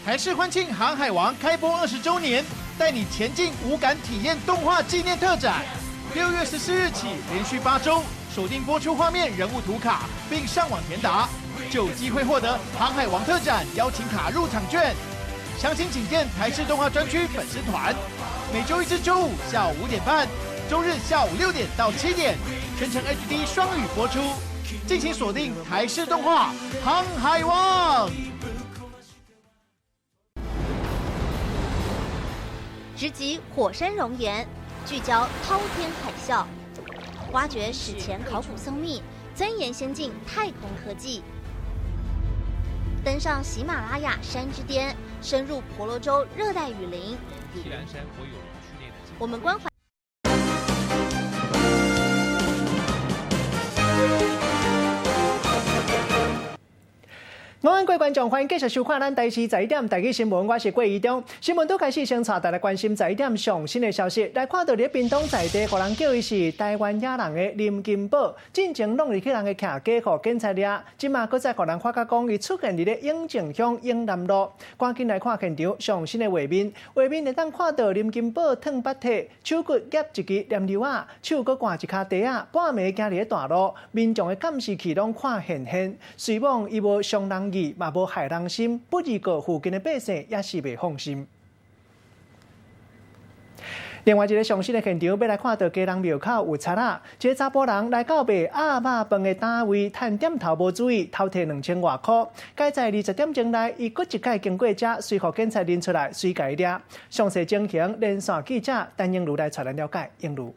台視歡慶《航海王》開播20週年，帶你前進五感體驗動畫紀念特展。6月14日起，連續8週鎖定播出畫面人物圖卡，並上網填答，就有機會獲得《航海王》特展邀請卡入場券。詳情請見台視動畫專區粉絲團。每週一至週五下午5點半，週日下午6點到7點，全程 HD 雙語播出。敬請鎖定台視動畫《航海王》。直擊火山熔岩，聚焦滔天海嘯，挖掘史前考古僧秘，鑽研先進太空科技，登上喜馬拉雅山之巔，深入婆羅洲熱帶雨林。我們關懷。午安，各位觀眾，歡迎繼續收看咱台視十一點台語新聞，我是郭怡中。新聞拄開始，先帶大家關心十一點上新的消息。來看到佇屏東在地，予人叫伊是台灣野人的林金寶，進前攏入去人的徛家予警察掠，這馬閣再予人發覺講，伊出現佇咧永靖鄉永南路。趕緊來看現場上新的畫面，畫面會當看到林金寶褪腹體，手骨夾一支黏溜仔，手閣掛一跤袋仔，半暝行佇咧大路，民眾的監視器攏看現現。雖罔伊無傷人意，嘛無害人心，不過附近的百姓也是袂放心。另外一个上新的現場，欲來看到基隆廟口有賊仔，一个查埔人來到賣鴨肉飯的單位，趁店頭無注意，偷提2000外箍。該在20點鐘內，伊閣一擺經過遮，隨予警察認出來，隨共伊掠。詳細情形，連線記者陳英如來帶咱了解。英如。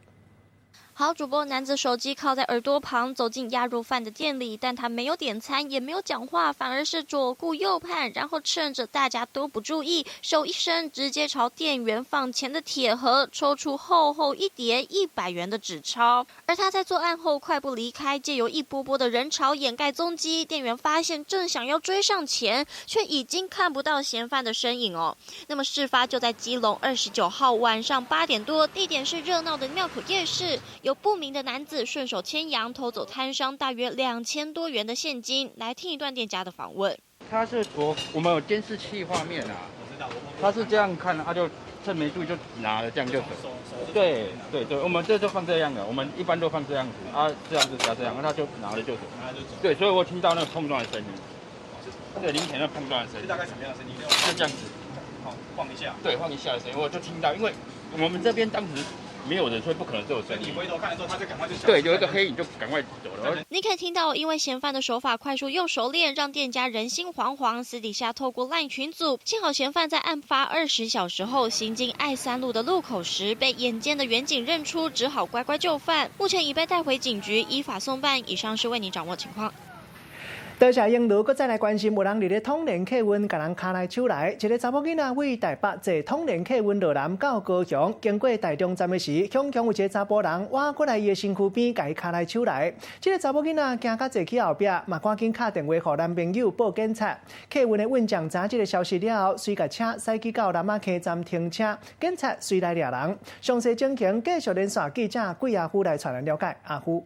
好，主播，男子手機靠在耳朵旁，走進鴨肉飯的店裡，但他沒有點餐，也沒有講話，反而是左顧右盼，然後趁着大家都不注意，手一伸，直接朝店員放錢的鐵盒抽出厚厚一疊100元的紙鈔。而他在作案後快步離開，借由一波波的人潮掩蓋蹤跡。店員發現正想要追上前，卻已經看不到嫌犯的身影哦。那麼事發就在基隆29號晚上8點多，地點是熱鬧的廟口夜市。有不明的男子順手牽羊偷走攤商大約2000多元的現金。來聽一段店家的訪問。他是我們有監視器畫面啊，我知道，他是這樣看，他就趁沒注意就拿了，這樣就走。對對對，我們這就放這樣的，我們一般都放這樣子啊，這樣子加這樣，他就拿了就走。拿了就走。對，所以我聽到那個碰撞的聲音，對，零錢的碰撞的聲音。大概什麼樣的聲音？就這樣子，好，晃一下。對，晃一下的聲音，我就聽到，因為我們這邊當時沒有人，所以不可能這有聲音。你回頭看的時候，他就趕快就對，有一個黑影就趕快走了。你可以聽到，因為嫌犯的手法快速又熟練，讓店家人心惶惶。私底下透過 LINE 群組，幸好嫌犯在案發20小時後行經愛三路的路口時，被眼尖的員警認出，只好乖乖就範。目前已被帶回警局依法送辦。以上是為你掌握情況。多謝英如，閣再來關心，有人佇咧統聯客運共人跤來手來，一个查某囡仔為台北坐統聯客運落南到高雄，經過台中站的時，雄雄有一个查埔人倚過來伊的身軀邊，共伊跤來手來。這个查某囡仔驚甲坐去後壁，嘛趕緊敲電話予男朋友報警察。客運的運將知這个消息了後，隨共車駛去到南仔溪站停車，警察隨來掠人。詳細情形繼續連線記者桂阿夫來帶咱了解。阿夫。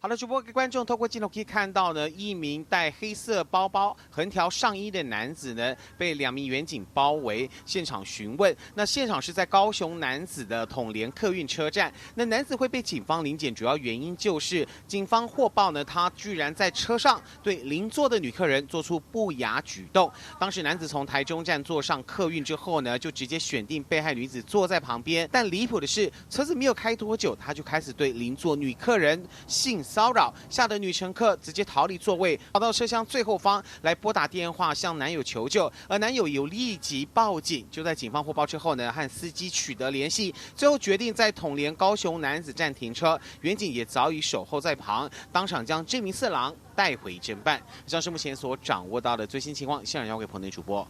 好的，主播各位觀眾透過鏡頭可以看到呢，一名帶黑色包包、橫條上衣的男子呢，被兩名員警包圍，現場詢問。那現場是在高雄楠梓的統聯客運車站。那男子會被警方臨檢，主要原因就是警方獲報呢，他居然在車上對鄰座的女客人做出不雅舉動。當時男子從台中站坐上客運之後呢，就直接選定被害女子坐在旁邊。但離譜的是，車子沒有開多久，他就開始對鄰座女客人性騷擾，嚇得女乘客直接逃離座位，跑到車廂最後方來撥打電話向男友求救，而男友有立即報警。就在警方獲報之後呢，和司機取得聯繫，最後決定在統聯高雄楠梓站停車，員警也早已守候在旁，當場將這名色狼帶回偵辦。以上是目前所掌握到的最新情況，現場交給棚內主播。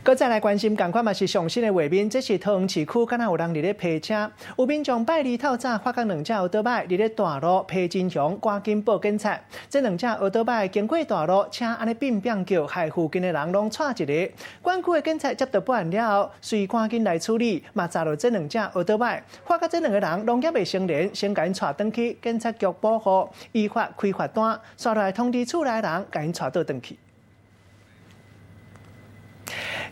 閣再來關心，仝款嘛是上新的畫面，這是桃園市區，敢若有人佇咧批車，有民眾拜二透早發覺兩隻歐多擺佇咧大路批真兇，趕緊報警察。這兩隻歐多擺經過大路，車按呢變變叫，害附近的人攏掣一个。管區的警察接到報案了後，隨趕緊來處理，嘛查著這兩隻歐多擺，發覺這兩个人攏猶未成年，先共𪜶帶轉去警察局保護，依法開罰單，煞落來通知厝內人，共𪜶帶倒轉去。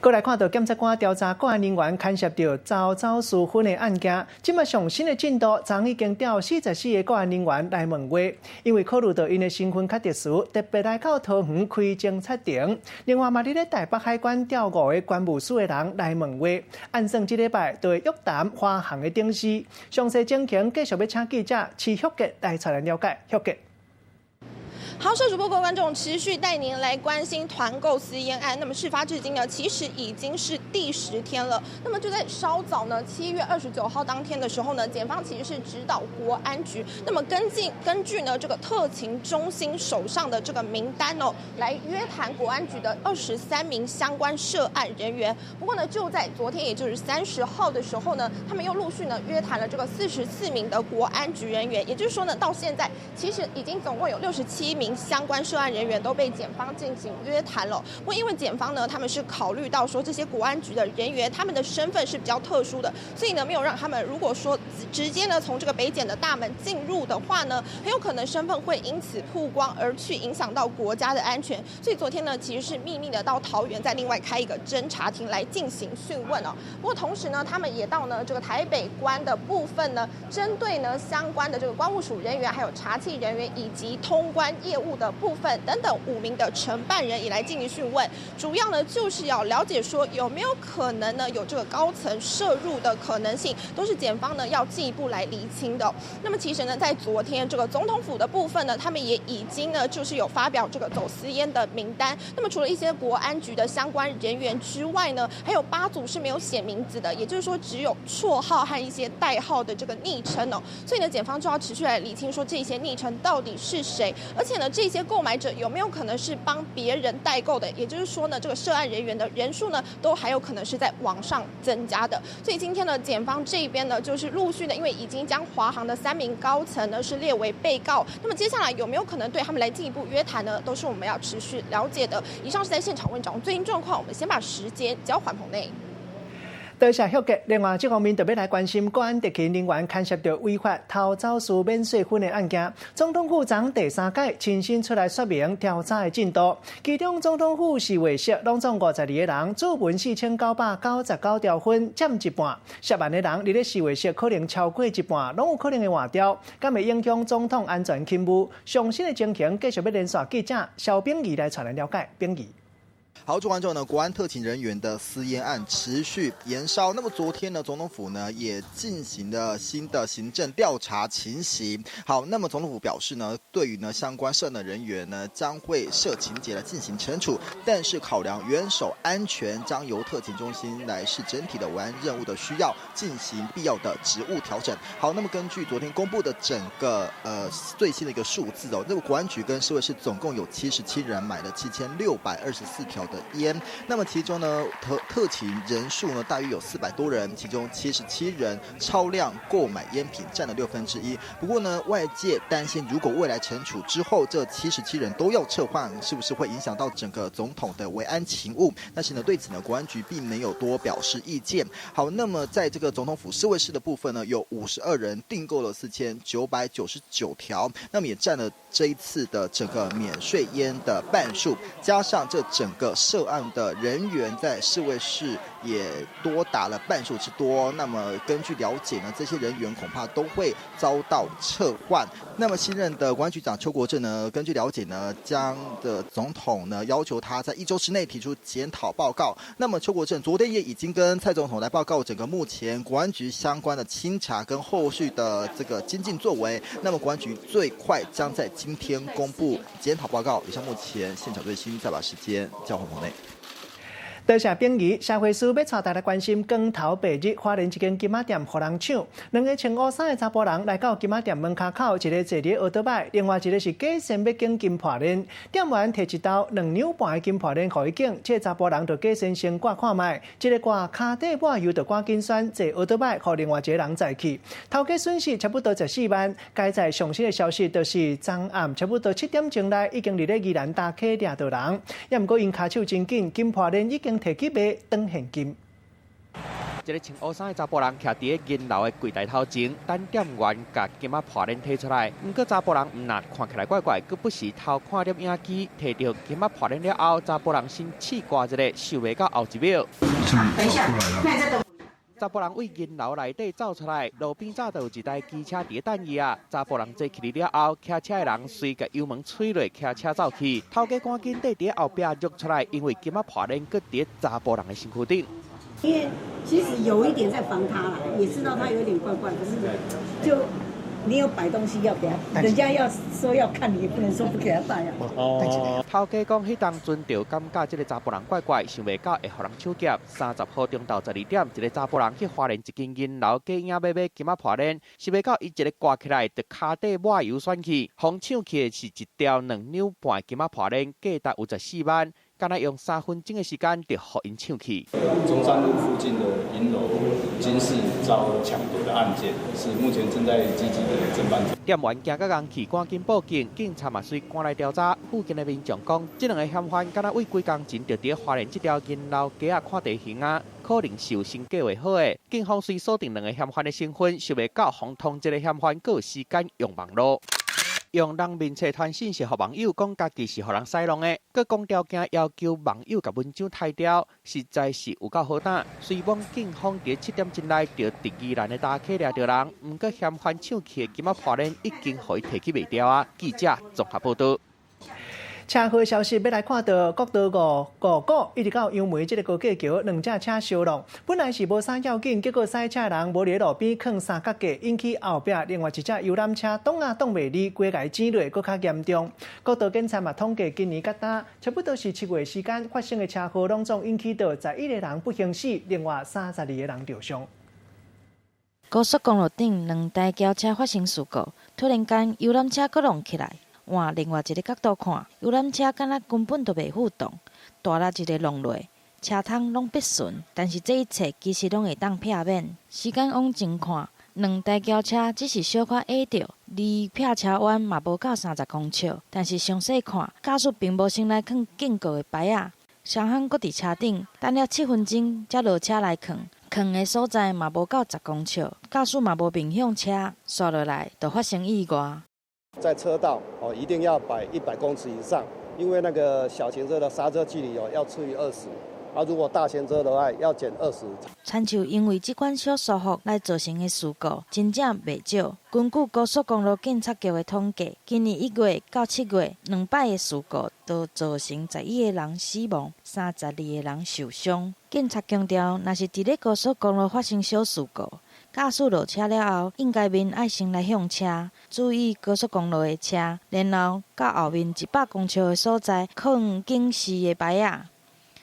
閣來看到檢察官調查國安人員牽涉著偷走私分的案件，這馬上新的進度，昨已經調44個國安人員來問話，因為考慮到𪜶的身份較特殊，特別來到桃園開偵察庭。另外嘛，佇咧台北海關調五个關務司的人來問話，按算這禮拜就會約談華航的董事。詳細情形繼續欲請記者徐旭傑來帶咱了解。旭傑。好，攝主播各位觀眾持續帶您來關心團購私菸案。那麼事發至今呢，其實已經是第10天了。那麼就在稍早呢，7月29號當天的時候呢，檢方其實是指導國安局，那麼根據呢這個特勤中心手上的這個名單哦，來約談國安局的23名相關涉案人員。不過呢，就在昨天，也就是30號的時候呢，他們又陸續呢約談了這個44名的國安局人員。也就是說呢，到現在其實已經總共有67名相關涉案人員都被檢方進行約談了。不過因為檢方呢，他們是考慮到說這些國安局的人員他們的身份是比較特殊的，所以呢，沒有讓他們如果說直接呢從這個北檢的大門進入的話呢，很有可能身份會因此曝光而去影響到國家的安全。所以昨天呢，其實是秘密的到桃園再另外開一個偵查庭來進行訊問哦。不過同時呢，他們也到呢這個台北關的部分呢，針對呢相關的這個關務署人員、還有查緝人員以及通關業務的部分等等五名的承辦人也來進行訊問，主要呢就是要了解說有沒有可能呢有這個高層涉入的可能性，都是檢方呢要進一步來釐清的。那麼其實呢，在昨天這個總統府的部分呢，他們也已經呢就是有發表這個走私菸的名單。那麼除了一些國安局的相關人員之外呢，還有八組是沒有寫名字的，也就是說只有綽號和一些代號的這個昵稱哦。所以呢，檢方就要持續來釐清說這些昵稱到底是誰，而且呢，這些購買者有沒有可能是幫別人代購的？也就是說呢，這個涉案人員的人數呢，都還有可能是在往上增加的。所以今天呢，檢方這邊呢，就是陸續的，因為已經將華航的三名高層呢是列為被告，那麼接下來有沒有可能對他們來進一步約談呢？都是我們要持續了解的。以上是在現場為掌握最新狀況，我們先把時間交還棚內。多謝旭傑。另外，這方面特別來關心國安特勤人員牽涉著違法偷走私免稅粉的案件。總統府昨第三擺親身出來說明調查的進度。其中，總統府侍衛室攏總52個人，主文4999條粉佔一半，涉案的人佇咧侍衛室可能超過一半，攏有可能會換掉，敢會影響總統安全勤務？上新的情形，繼續欲連線記者蕭炳儀來帶咱了解。炳儀。好，做完之後呢，國安特勤人員的私菸案持續延燒。那麼昨天呢，總統府呢也進行了新的行政調查情形。好，那麼總統府表示呢，對於呢相關涉案的人員呢，將會設情節來進行懲處，但是考量元首安全，將由特勤中心來視整體的維安任務的需要，進行必要的職務調整。好，那麼根據昨天公布的整個最新的一個數字哦，那個國安局跟侍衛室總共有77人買了7624條的菸，那麼其中呢，特勤人數呢大約有400多人，其中77人超量購買菸品，佔了1/6。不過呢，外界擔心如果未來懲處之後，這77人都要撤換，是不是會影響到整個總統的維安勤務？但是呢，對此呢，國安局並沒有多表示意見。好，那麼在這個總統府侍衛室的部分呢，有52人訂購了4999條，那麼也佔了這一次的整個免稅菸的半數，加上這整個涉案的人員在侍衛室也多達了半數之多。那麼根據了解呢，這些人員恐怕都會遭到撤換。那麼新任的國安局長邱國正呢，根據了解呢，將的總統呢要求他在一周之內提出檢討報告。那麼邱國正昨天也已經跟蔡總統來報告整個目前國安局相關的清查跟後續的這個精進作為。那麼國安局最快將在今天公布檢討報告。以上目前現場最新，再把時間交還棚內。多謝炳儀，社會司欲帶大家關心光頭白日，花蓮一間金仔店予人搶，兩个穿烏衫的查埔人來到金仔店門跤口，一个坐佇奧多擺，另外一个是假身欲揀金破鏈。店員提一兜2兩半的金破鏈予伊揀，這个查埔人就假身先掛看覓，一个掛跤底抹油就趕緊選坐奧多擺，予另外一个人載去。頭家損失差不多14萬。該在上新的消息就是昨暗差不多7點鐘內已經佇咧宜蘭大溪掠著人，也毋過𪜶跤手真緊，金破鏈已經提去賣轉現金。一个穿烏衫的查埔人徛佇咧銀樓的櫃台頭前，等店員共金仔破鏈提出來。毋過查埔人毋但看起來怪怪，閣不時偷看攝影機。提著金仔破鏈了後，查埔人先試掛一下，想袂到後一秒。等一下，那你再等。查埔人對銀樓內底走出來，路邊早就有一台機車佇咧等伊啊。查埔人坐起來了後，騎車的人隨共油門催落，騎車走去。頭家趕緊綴佇咧後壁躍出來，因為金仔破鏈閣佇咧查埔人的身軀頂。因為其實有一點在防他啦，也知道他有點怪怪，可是就你有擺東西要給他，人家要說要看你，也不能說不給他帶啊。哦，頭家講，彼當陣就感覺這个查埔人怪怪，想袂到會予人搶劫。30號中晝12點，一个查埔人去花蓮一間銀樓假影欲買金仔破鏈，想袂到伊一个掛起來，就跤底抹油旋去，予搶去的是一條2兩半金仔破鏈，價值有14萬。敢若用3分鐘的時間就予𪜶搶去。中山路附近的銀樓金飾遭搶奪的案件，是目前正在積極的偵辦中。店員驚甲戇去，趕緊報警，警察嘛隨趕來調查。附近的民眾講，這兩个嫌犯敢若對幾工前就佇咧花蓮這條銀樓街仔看地形啊，可能是有先計劃好的。警方隨鎖定兩个嫌犯的身份，想袂到予通緝的嫌犯閣有時間用網路。用人面冊傳訊息予網友，講家己是予人使弄的，閣講條件要求網友共文章刣掉，實在是有夠好膽。雖罔警方佇7點鐘內就佇宜蘭的大溪掠著人，毋過嫌犯搶去的金仔破鏈已經予伊提去賣掉啊！記者綜合報導。車禍消息，欲來看著國道五五股一直到楊梅這个高架橋，兩隻車相挵。本來是無啥要緊，結果賽車人無佇路邊囥三角架，引起後壁另外一隻遊覽車擋也擋袂離，規共剪落，閣較嚴重。國道警察嘛統計，今年佮今差不多是7月時間發生的車禍，攏總引起著11個人不幸死，另外32個人著傷。高速公路頂兩台轎車發生事故，突然間遊覽車閣挵起來。換另外一个角度看，遊覽車敢若根本就袂負動，大力一个挵落，車窗攏變損。但是這一切其實攏會當避免。時間往前看，兩台轎車只是小可挨著，離避車彎嘛無夠30公尺。但是詳細看，駕駛並無先來囥警告的牌仔，雙方閣佇車頂等了7分鐘才落車來囥，囥的所在嘛無夠10公尺，駕駛嘛無面向車，紲落來就發生意外。在車道哦，一定要擺100公尺以上，因為那個小型車的剎車距離哦要除以二十，啊，如果大型車的話要減二十。親像因為這款小疏忽來造成的事故，真正袂少。根據高速公路警察局的統計，今年1月到7月兩擺的事故，都造成11個人死亡，32個人受傷。警察強調，若是佇咧高速公路發生小事故，駕駛落車了後，應該面愛先來向車，注意高速公路的車，然後到後面100公尺的所在，囥警示的牌仔。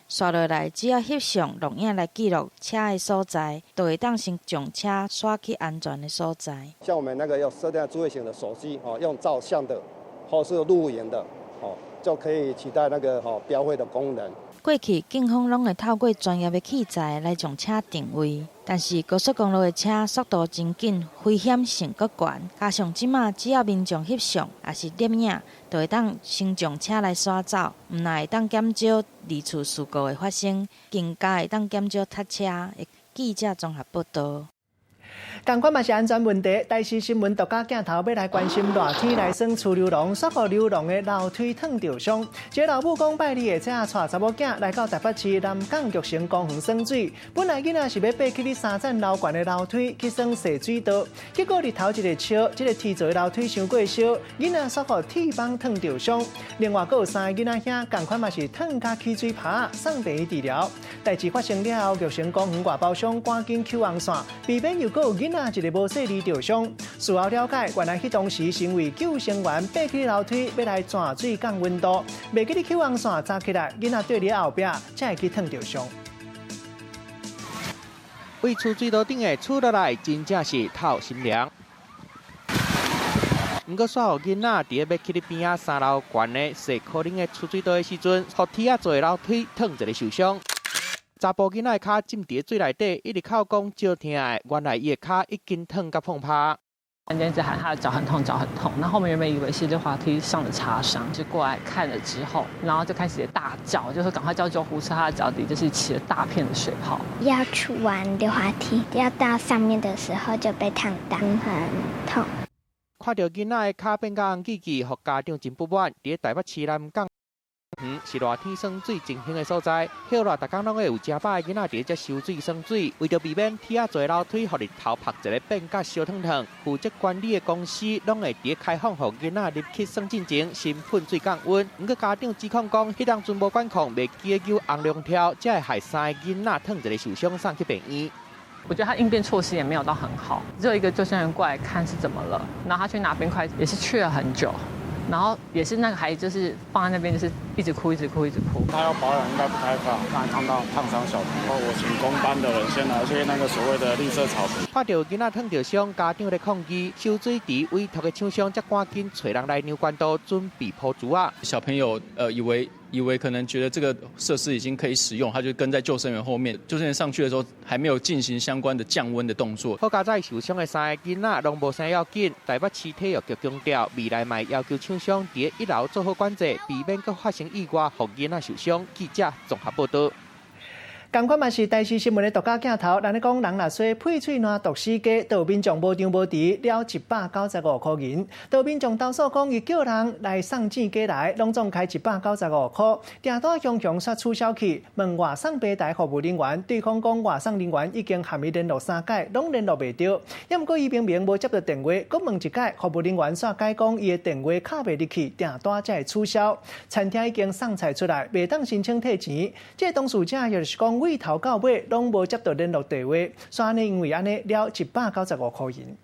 紲落來，只要翕相錄影來記錄車的所在，就會當先將車徙去安全的所在。像我們那個要設定智慧型的手機，哦，用照相的，或是錄影的，哦，就可以取代那個吼標會的功能。過去警方攏會透過專業的器材來將車定位，但是高速公路的車速度真緊，危險性閣懸。加上這馬只要民眾翕相，抑是攝影，就會當先將車來徙走，毋但會當減少二次事故的發生，更加會當減少塞車。記者綜合報導。仝款嘛是安全問題，台視新聞獨家鏡頭欲來關心熱天來耍趨溜廊，煞予溜廊的樓梯燙著傷。這個老母講拜二下早帶查某囝來到台北市南港玉成公園耍水，本來囡仔是欲爬去咧三層樓懸的樓梯去耍踅水道，結果日頭一个燒，這个鐵做的樓梯傷過燒，囡仔煞予鐵枋燙著傷。另外，閣有三个囡仔兄仝款嘛是燙甲起水泡，送病院治療。代誌發生了後，玉成公園外包商趕緊搝紅線，避免又閣有囡仔一个無細膩著傷。事後了解，原來彼當時是因為救生員爬起樓梯欲來轉水降溫度，袂記得搝紅線紮起來，囡仔綴佇後壁才會去燙著傷。對出水道頂的出落來，真正是透心涼。毋過，煞予囡仔佇咧欲去咧邊仔三樓懸的踅可能的出水道的時陣，予鐵仔做的樓梯燙一个受傷。查埔囡仔的跤浸佇咧水內底，一直哭講足疼的，原來伊的跤已經燙甲膨泡。突然間一直喊他的腳很痛，腳很痛。然後我們原本以為是溜滑梯上的擦傷，就過來看了之後，然後就開始大叫，就說趕快叫救護車。他的腳底就是起了大片的水泡。要去玩溜滑梯，要到上面的時候就被燙到，很痛。看著囡仔的跤變甲紅記記，予家長真不滿。佇台北市南港園是熱天耍水真興的所在，歇熱逐工攏會有成百个囡仔佇遮泅水耍水。為著避免鐵仔做樓梯，予日頭曝一个變甲燒燙燙，負責管理的公司攏會佇開放予囡仔入去耍進前，先噴水降溫。毋過家長指控講，彼當陣無管控，袂記得扭紅龍條，才會害三个囡仔燙一个受傷送去病院。我覺得他應變措施也沒有到很好，只有一個救生員過來看是怎麼了，然後他去拿冰塊，也是去了很久。然後也是那個孩子，就是放在那邊，就是一直哭，一直哭，一直哭。他要保養應該不開放，怕燙到燙傷小朋友。我請工班的人先來去那個所謂的綠色草坪。看著囡仔燙著傷，家長咧抗議，泅水池委託的廠商才趕緊揣人來量溫度，準備鋪櫥仔。小朋友以為可能覺得這個設施已經可以使用，他就跟在救生員後面。救生員上去的時候，還沒有進行相關的降溫的動作。好佳哉受傷的三个囡仔攏無啥要緊。台北市體育局強調，未來嘛要求廠商佇一樓做好管制，避免閣發生意外，予囡仔受傷。記者綜合報導。仝款嘛是台視新聞的獨家鏡頭，咱咧講人若說屁喙瀾毒死雞，就有民眾無張無遲了195箍銀。就有民眾投訴講，伊叫人來送錢過來，攏總開195箍，訂單雄雄煞取消去。問外送平台服務人員，對方講外送人員已經和伊聯絡三擺，攏聯絡袂著。抑毋過伊明明無接著電話，閣問一擺，服務人員煞解講伊的電話敲袂入去，訂單才會取消。餐廳已經送菜出來，袂當申請退錢。這個當事者就是講，對頭到尾攏無接著聯絡電話，煞按呢因為按呢了195箍銀。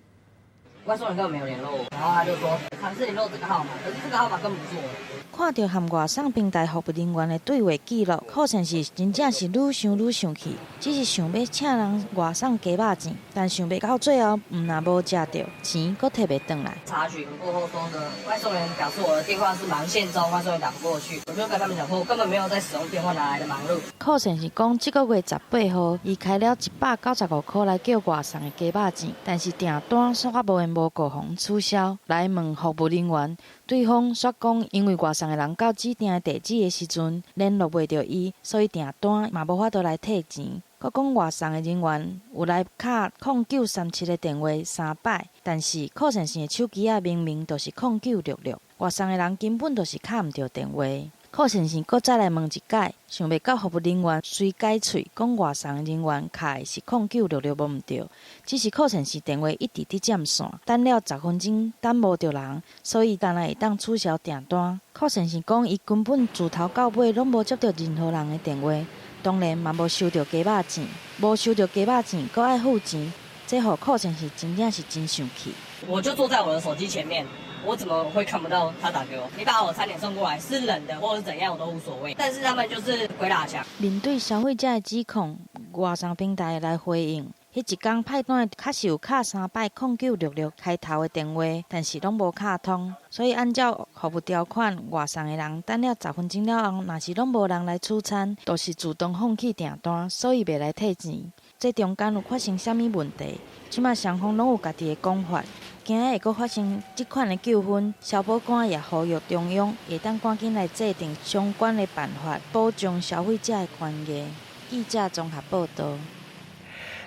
外送員根本沒有聯絡我，然後他就說嘗試聯絡這個號碼，可是這個號碼根本不是我的。看著和外送平台服務人員的對話記錄，柯先生真正是愈想愈生氣，只是想欲請人外送雞肉錢，但想袂到最後毋但無食著，錢閣提袂轉來。查詢過後說呢，外送員表示我的電話是忙線中，外送員打不過去，我就跟他們講說，我根本沒有在使用電話，哪來的忙碌？柯先生講，這个月18號，伊開了195箍來叫外送的雞肉錢，但是訂單煞無緣無故予取消，來問服務人員，對方煞講因為外送的人到指定的地址的時陣聯絡袂著伊，所以訂單嘛無法度來退錢。閣講外送的人員有來敲0937的電話三擺，但是柯先生的手機仔明明就是0966，外送的人根本就是敲毋著電話。柯先生閣再來問一擺，想袂到服務人員隨改喙講外送人員敲的是0966無毋對，只是柯先生電話一直佇佔線，等了10分鐘等無著人，所以干焦會當取消訂單。柯先生講，伊根本自頭到尾攏無接著任何人的電話，當然嘛無收著雞肉錢，無收著雞肉錢，閣愛付錢，這予柯先生真正是真生氣。我就坐在我的手機前面。我怎麼會看不到他打給我？你把我餐點送過來，是冷的或者是怎樣，我都無所謂。但是他們就是鬼打牆。面對消費者的指控，外送平台來回應，彼一工派單確實有敲三擺0966開頭的電話，但是攏無敲通。所以按照服務條款，外送的人等了10分鐘了後，若是攏無人來取餐，就是自動放棄訂單，所以袂來退錢。這中間有發生啥物問題？這馬雙方攏有家己的講法。驚會閣發生這款的糾紛，消保官也呼籲中央會當趕緊來制定相關的辦法，保障消費者的權益。記者綜合報導。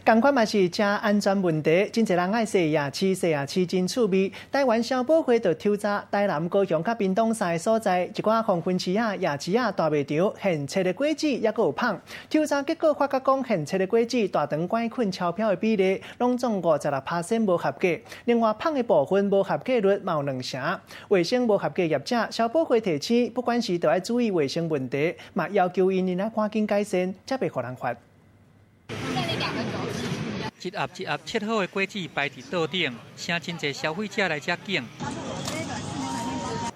仝款嘛是食安全問題，真濟人愛洗夜市，洗夜市真趣味。台灣消保會就抽查台南、高雄佮屏東三个所在，一寡黃昏市仔、夜市仔大賣場現切的果子猶閣有麭。抽查結果發覺講，現切的果子大腸桿菌超標的比例，攏總56%無合格。另外，麭的部分無合格率嘛有兩成。衛生無合格業者，消保會提醒，不管是著愛注意衛生問題，嘛要求𪜶愛趕緊改善，才袂予人罰。一盒一盒切好的果子擺佇桌頂，吸真濟消費者來遮揀。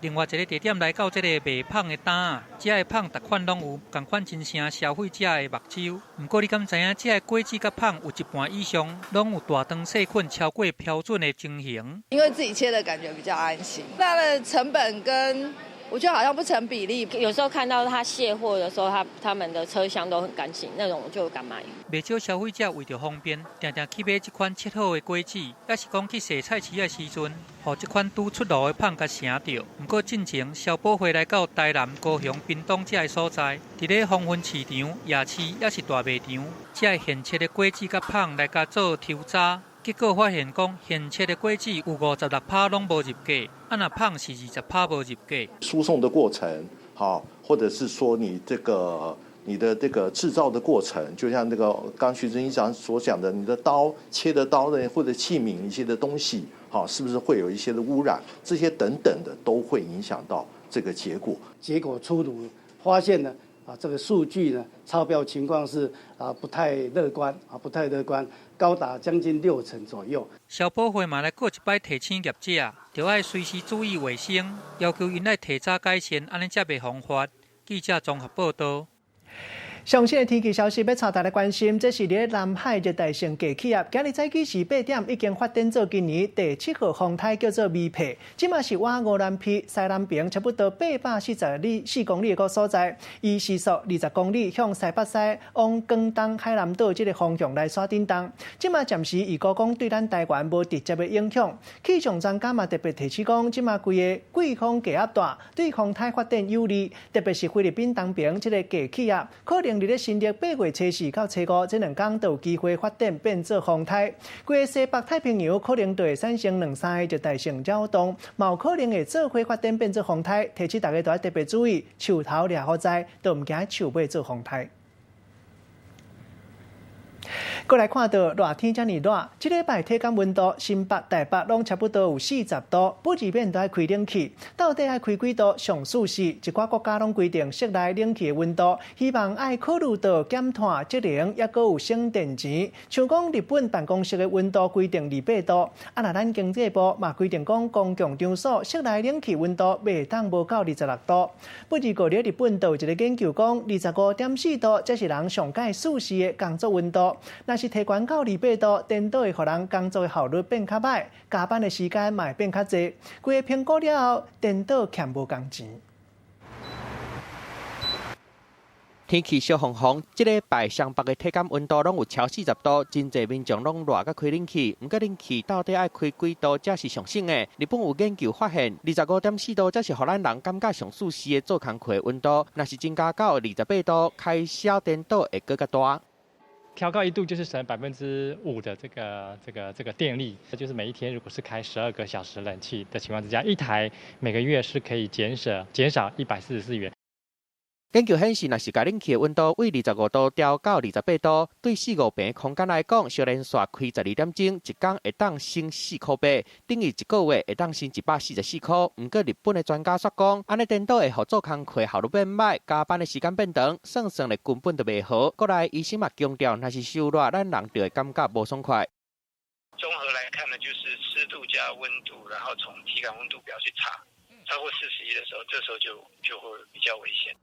另外一个地點來到這個賣麭的擔，遮的麭逐款攏有，仝款真省消費者的目睭。毋過你敢知影，遮的果子佮麭有一半以上攏有大腸細菌超過標準的情形？因為自己切的感覺比較安心，它的成本跟我覺得好像不成比例。有時候看到他卸貨的時候，他們的車廂都很乾淨，那種我就敢買。袂少消費者為著方便，定定去買這款切好的果子，抑是講去踅菜市的時陣，予這款拄出爐的麭共晟著。毋過進前消保會來到台南、高雄、屏東這个所在，佇咧黃昏市場、夜市，抑是大賣場，這个現切的果子佮麭來共做抽查，結果發現講現切的果子有56趴攏無入格，啊若麭是20趴無入格。輸送的過程，好，或者是說你的這個製造的過程，就像那個剛徐執行長所講的，你的刀切的刀呢，或者器皿一些的東西，好，是不是會有一些的污染？這些等等的都會影響到這個結果。結果出爐，發現呢，啊，這個數據呢超標情況是啊不太樂觀啊，不太樂觀，高達將近6成左右。消保會嘛來閣一擺提醒業者，著愛隨時注意衛生，要求𪜶愛提早改善，按呢才袂犯法。記者綜合報道。上新的天氣消息，欲帶大家關心，這是佇南海熱帶性低氣壓，今日早起時8點已經發展做今年第七號風颱，叫做米帕。這馬是倚宜蘭埤西南爿差不多844公里的個所在，以時速20公里向西北西往廣東海南島這个方向來徙振動。這馬暫時預估講對咱台灣無直接的影響。氣象專家嘛特別提醒講，這馬規个季風低壓帶對風颱發展有利，特別是菲律賓東爿這个低氣壓可能佇咧新曆8月初四到初五，這兩工都有機會發展變做風颱。規个西北太平洋可能就會產生兩三个熱帶性擾動，嘛有可能會做伙發展變做風颱。提醒大家都愛特別注意，樹頭掠雨災，都毋驚樹尾做風颱。閣來看到熱天遮爾熱，這禮拜體感溫度新北、台北攏差不多有40度，不而免都愛開冷氣。到底愛開幾度上舒適？一寡國家攏規定室內冷氣的溫度，希望愛考慮到減碳節能，抑閣有省電錢。像講日本辦公室的溫度規定28度，啊若咱經濟部嘛規定講公共場所室內冷氣溫度袂當無到26度。不過佇日本就有一个研究講，25.4度才是人上蓋舒適的工作溫度。若是提懸到28度，顛倒會予人工作的效率變較䆀，加班的時間嘛會變較濟。規个評估了後，顛倒欠無工錢。天氣燒烘烘，這禮拜雙北的體感溫度攏有超40度，真濟民眾攏熱甲開冷氣。毋過冷氣到底愛開幾度才是上省的？日本有研究發現，25.4度才是予咱人感覺上舒適的做工課溫度。若是增加到28度，開銷顛倒會閣較大。調高1度就是省5%的這個電力，就是每一天如果是開12個小時冷氣的情況之下，一台每個月是可以減少144元。研究顯示，若是共冷氣的溫度為25度調到28度，對四五坪空間來講，相連續開12點鐘，一工會當省4塊8，等於一個月會當省144塊。毋過日本的專家煞講，按呢顛倒會予做工課效率變䆀，加班的時間變長，算算咧根本就袂好。過來醫生嘛強調，若是傷熱，咱人就會感覺無爽快。綜合來看呢，就是濕度加溫度，然後從體感溫度表去查，超過41的時候，這時候就會比較危險。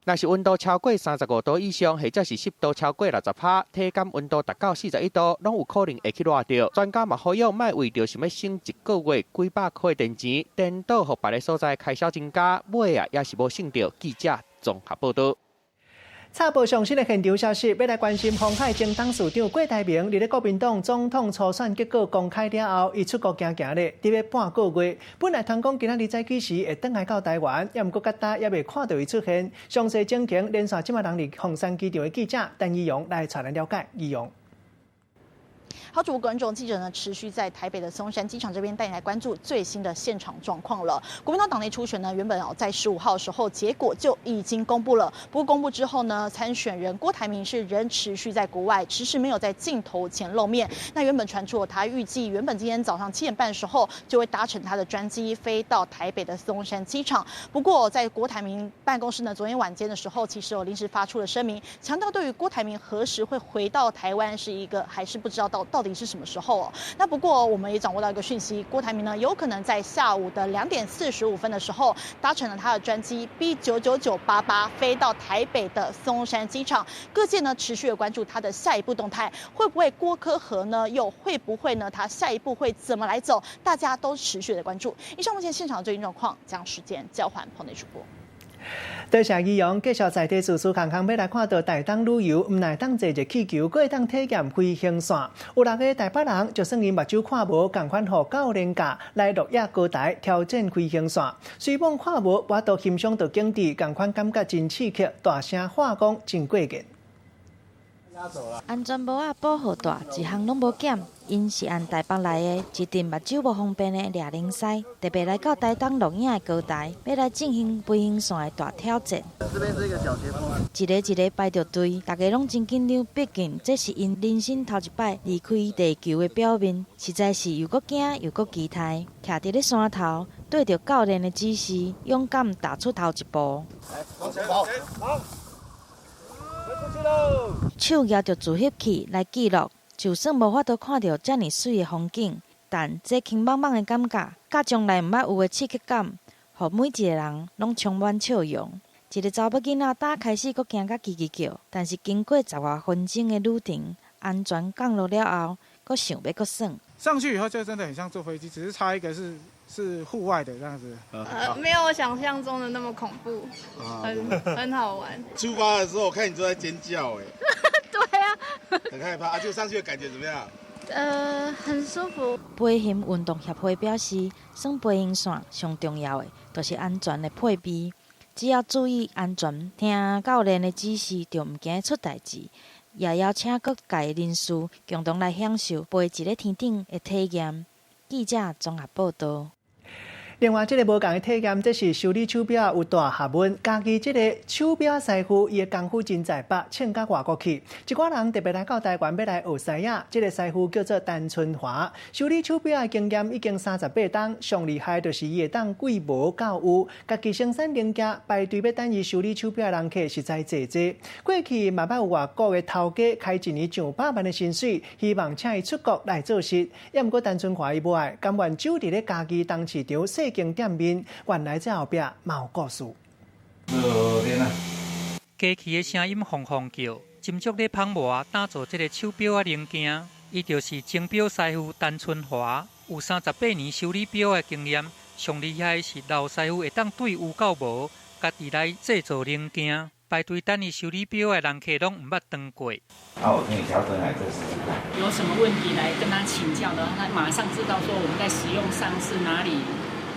若是溫度超過35度以上，或者是濕度超過60趴，體感溫度達到41度，攏有可能會去熱著。專家嘛呼籲，莫為著想欲省一個月幾百塊電錢，顛倒予別个所在開銷增加，尾啊也是無省著。記者綜合報道。插播上新的現場消息，欲來關心鴻海前董事長郭台銘，佇咧國民黨總統初選結果公開了後，伊出國行行咧，佇咧半個月。本來傳講今仔日早起時會轉來到台灣，猶毋過到今猶未看著伊出現。詳細情形，連線這馬人佇鳳山機場的記者陳怡蓉來帶咱了解。怡蓉。好，主播觀眾記者呢，持續在台北的松山機場這邊帶你來關注最新的現場狀況了。國民黨黨內初選呢，原本哦在15號的時候，結果就已經公布了。不過公布之後呢，參選人郭台銘是仍持續在國外，遲遲沒有在鏡頭前露面。那原本傳出他預計原本今天早上7點半的時候就會搭乘他的專機飛到台北的松山機場。不過在郭台銘辦公室呢，昨天晚間的時候，其實有臨時發出了聲明，強調對於郭台銘何時會回到台灣是一個還是不知道到底。底是什麼時候哦。那不過我們也掌握到一個訊息，郭台銘呢有可能在下午的2點45分的時候，搭乘了他的專機 B99988飛到台北的松山機場。各界呢持續的關注他的下一步動態，會不會郭柯合呢？又會不會呢？他下一步會怎麼來走？大家都持續的關注。以上目前現場最新狀況，將時間交還棚內主播。多謝怡陽，繼續在地事事空空欲來看到台東旅遊，毋但會當坐熱氣球，閣會當體驗飛行傘。有六个台北人，就算𪜶目睭看無，仝款予教練教來鹿野高台挑戰飛行傘。雖罔看無，無法度欣賞著景致，仝款感覺真刺激，大聲喊講真過癮。安全帽仔、保護帶，一項攏無減。𪜶是按台北來的，一陣目睭無方便的掠零師，特別來到台東鹿野的高台，欲來進行飛行傘的大挑戰。這邊是一個小斜坡，一个一个排著隊，大家攏真緊張，畢竟這是𪜶人生頭一擺離開地球的表面，實在是又閣驚又閣期待。徛佇咧山頭，對著教練的指示，勇敢踏出頭一步。來，往前跑，跑。手舉著自翕器來記錄，就算無法度看著遮爾媠的風景，但這輕茫茫的感覺，佮從來毋捌有的刺激感，予每一个人攏充滿笑容。一个查某囡仔打開始閣驚甲吱吱叫，但是經過十外分鐘的旅程，安全降落了後，閣想欲閣耍。上去以後就真的很像坐飛機，只是差一個是戶外的這樣子。沒有我想象中的那麼恐怖，很好玩。出發的時候，我看你都在尖叫，哎。對啊。很害怕啊！就上去的感覺怎麼樣？很舒服。飛行運動協會表示，耍飛行傘上重要的，就是安全的配備。只要注意安全，聽教練的指示，就毋驚出代誌。也邀請各界人士共同來享受飛佇咧天頂的體驗。記者綜合報道。另外，這个無仝的體驗，這是修理手錶有大學問。家己這个手錶師傅，伊的功夫真在北，請到外國去。一寡人特別來到台灣欲來學師仔，這个師傅叫做陳春華，修理手錶的經驗已經38冬。上厲害就是伊會當對無到有，家己生產零件排隊欲等伊修理手錶的人客實在濟濟。過去嘛捌有外國的頭家開一年上百萬的薪水，希望請伊出國來做事。也毋過陳春華伊無愛，甘願守佇咧家己東市場細間店面，原來這後壁嘛有故事。機器的聲音轟轟叫，斟酌咧捧磨打造這个手錶仔零件。伊就是鐘錶師傅陳春華，有38年修理錶的經驗。上厲害的是老師傅會當對有到無，家己來製造零件。排隊等伊修理錶的人客攏毋捌斷過。啊，我給你調整來這試試看。有什麼問題來跟他請教的話，他馬上知道說我們在使用上是哪裡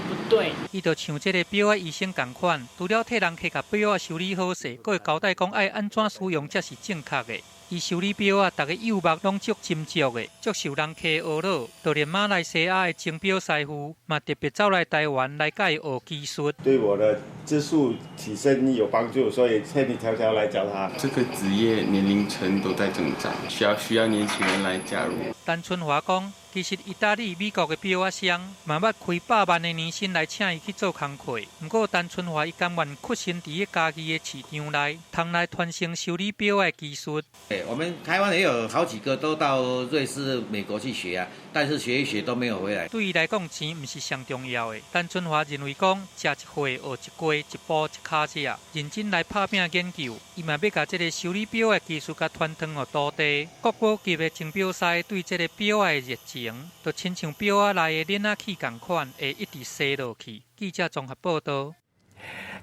不對。伊就像這个錶仔醫生仝款，除了替人客共錶仔修理好勢，閣會交代講愛按怎使用才是正確的。伊修理錶仔，逐个幼目攏足斟酌的，足受人客呵咾。就連馬來西亞的鐘錶師傅嘛，特別走來台灣來共伊學技術。對我的技術提升有幫助，所以千里迢迢來教他。這個職業年齡層都在增長，需要年輕人來加入。陳春華講，其實意大利、美國的錶仔商嘛捌開百萬的年薪來請伊去做工課。毋過陳春華伊甘願屈身佇咧家己的市場內，通來傳承修理錶的技術。我們台灣也有好幾個都到瑞士、美國去學啊，但是學一學都沒有回來。對伊來講，錢毋是上重要的。陳春華認為講，食一歲學一過，一步一跤跡，認真來拍拚研究，伊嘛欲共這个修理錶的技術共傳承予徒弟。國寶級的鐘錶師對這个錶仔的熱情，就親像錶仔內的鏈仔齒仝款，會一直踅落去。記者綜合報道。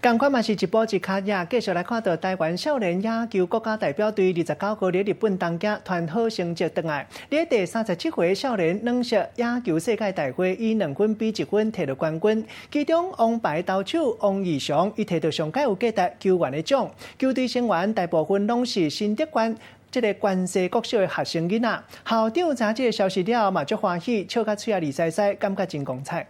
仝款嘛是一步一跤印，繼續來看到台灣少年野球國家代表隊29號佇日本東京團好成績轉來，佇第37回少年軟式野球世界大會以2分比1分摕到冠軍。其中王牌投手王義翔，伊摕到上蓋有價值球員的獎。球隊成員大部分攏是新竹縣這个關西國小的學生囡仔。校長知這个消息了後嘛，足歡喜，笑甲喙仔膩屎屎，感覺真光彩。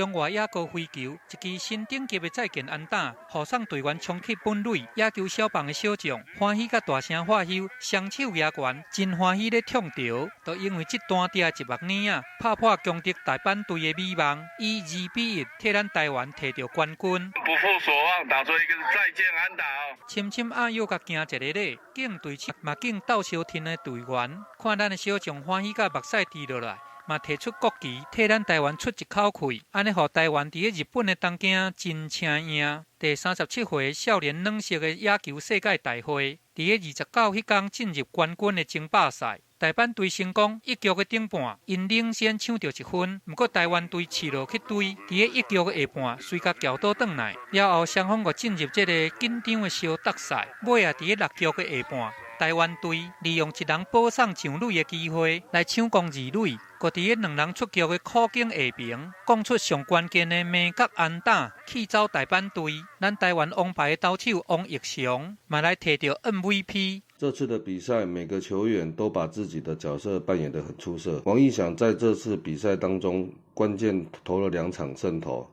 中外野高飞球，一支新顶级的再见安打，予送队员冲去本垒。野球小棒的小将欢喜佮大声喝休，双手举悬，真欢喜咧痛著。就因为这单滴一目尔仔，拍破强敌大阪队的美梦，以2比1替咱台湾提著冠军。不负所望，打出一个再见安打哦。深深阿又共行一个礼，敬队手嘛敬斗相挺的队员，看咱的小将欢喜甲目屎滴落来，嘛提出国旗，替咱台湾出一口气，按呢予台湾伫咧日本的东京真请赢。第37回少年软式的野球世界大会，伫咧29彼工进入冠军的争霸赛，大阪队成功一局的顶半，𪜶领先抢著一分，毋过台湾队试落去追，伫咧一局的下半随共撬倒转来，了后双方阁进入这个紧张的烧打赛，尾仔伫咧6局的下半，台湾队利用一人保送上垒的机会来抢攻二垒，阁伫咧两人出局的苦境下爿，讲出上关键的暝角安打，气走大阪队。咱台湾王牌投手王奕翔嘛来提著 MVP。这次的比赛，每个球员都把自己的角色扮演得很出色。王奕翔在这次比赛当中，关键投了2场胜投。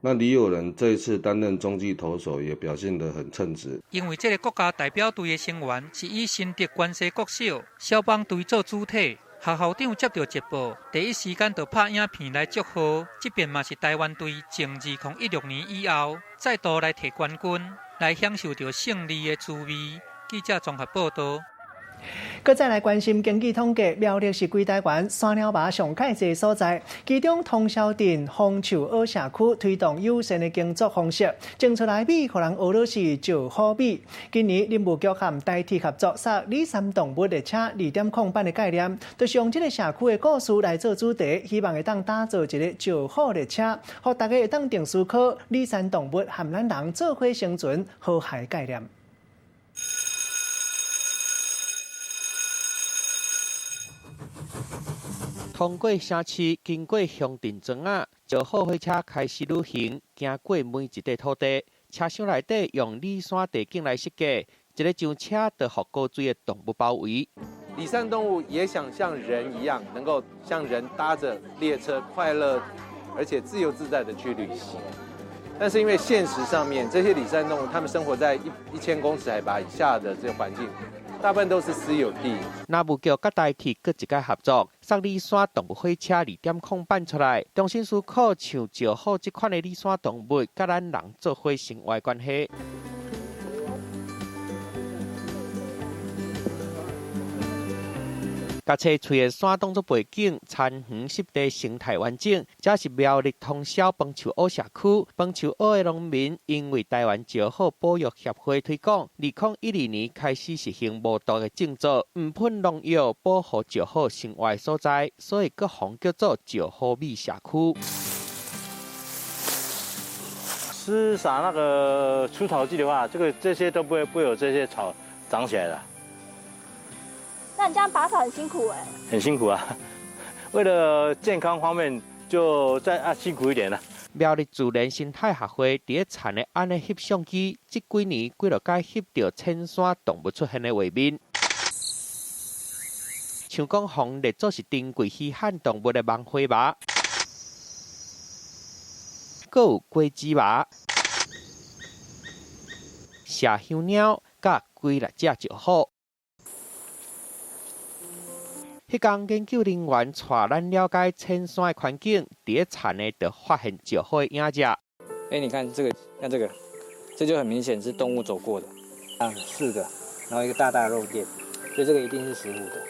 那李友仁这一次担任中继投手，也表现得很称职。因为这个国家代表队的成员是以新竹关西国小消防队做主体，学校长接到捷报，第一时间就拍影片来祝贺。这边嘛是台湾队从2016年以后再度来提冠军，来享受著胜利的滋味。记者综合报道。阁再来关心经济统计，苗栗是规台湾山鸟猫上较济所在，其中通霄镇枫树坳社区推动友善的耕作方式，种出来米予人学落是石虎米。今年林务局和台铁合作，送里山动物列车2.0版的概念，就是用这个社区的故事来做主题，希望会当打造一个石虎列车，予大家会当定思考里山动物和咱人做伙生存和谐概念。通过城市，经过乡镇庄仔，石虎火车开始旅行，行过每一块土地。车厢内底用里山地景来设计，一个上车就予高水的动物包围。里山动物也想像人一样，能够像人搭着列车快乐而且自由自在的去旅行。但是因为现实上面，这些里山动物它们生活在1000公尺海拔以下的这个环境。大部分都是私有地。林务局佮台铁阁一届合作，送里山动物火车2.0版出来，重新思考像石虎这款的里山动物，佮咱人做伙生活的关系。共青翠的山当作背景，田园湿地生态完整，这是苗栗通霄枫树坳社区。枫树坳的农民因为台湾石虎保育协会推广，2012年开始实行无毒的种植，毋喷农药，保护石虎生活的所在，所以阁号叫做石虎米社区。施洒那个除草剂的话，这些都不会有这些草长起来了。那你这样拔草很辛苦哎。很辛苦啊，为了健康方面，就再辛苦一点了。苗栗自然生态学会伫咧田的按呢翕相机，这几年几落摆翕著浅山动物出现的画面。像讲红列做是珍贵稀罕动物的网花猫，阁有果子猫、麝香猫，佮几若只石虎。彼工研究人员带咱了解浅山的环境，伫咧田内就发现石虎的影子。欸，你看这个，看这个，这就很明显是动物走过的。啊，4个，然后一个大大的肉垫，所以这个一定是石虎的。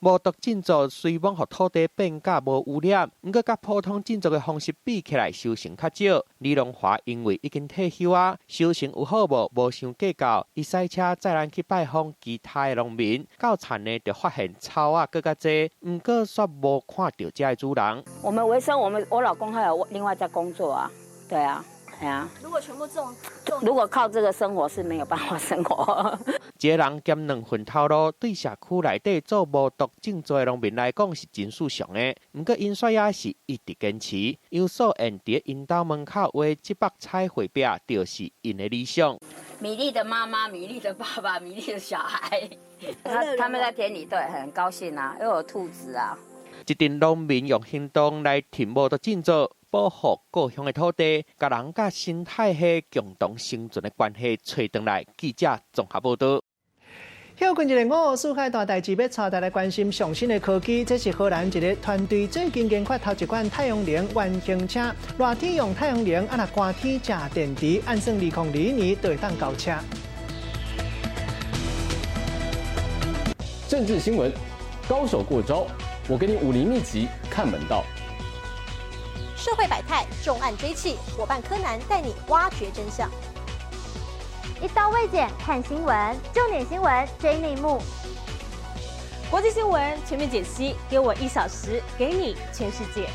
无毒种植虽罔予土地变甲无污染，毋过佮普通种植的方式比起来，收成较少。李龙华因为已经退休啊，收成有好无，无伤计较。伊驶车载咱去拜访其他的农民，到田内就发现草仔阁较济，毋过却无看著遮的主人。我们维生，我老公还有另外在工作啊，对啊。如果全部种，如果靠这个生活是没有办法生活。一个人兼两份头路，对社区内底做无毒种植的农民来讲是真输常的。毋过𪜶煞也是一直坚持，杨素燕伫𪜶兜门口画这幅彩绘壁，就是𪜶的理想。米粒的妈妈，米粒的爸爸，米粒的小孩，他们在田里对很高兴啊，又有兔子啊。一阵农民用行动来挺无毒种植，保護故鄉的土地，佮人佮生態系共同生存的關係揣轉來。記者綜合報道。歇睏一下，五湖四海大代誌，欲帶大家來關心上新的科技。這是荷蘭一个團隊最近研發頭一款太陽能原型車，熱天用太陽能，啊若寒天食電池，按算2021年就會當交車。政治新聞，高手過招，我給你武林秘籍看門道。社會百態，重案追緝，夥伴柯南帶你挖掘真相。一刀未剪，看新聞，重點新聞追內幕，國際新聞全面解析，給我一小時，給你全世界。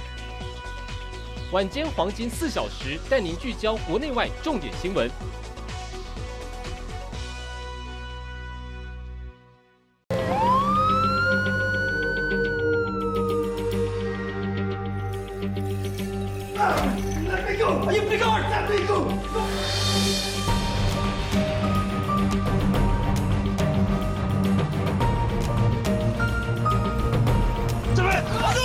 晚間黃金4小時，帶您聚焦國內外重點新聞。 Let me go! You big Let me go! 準備，住！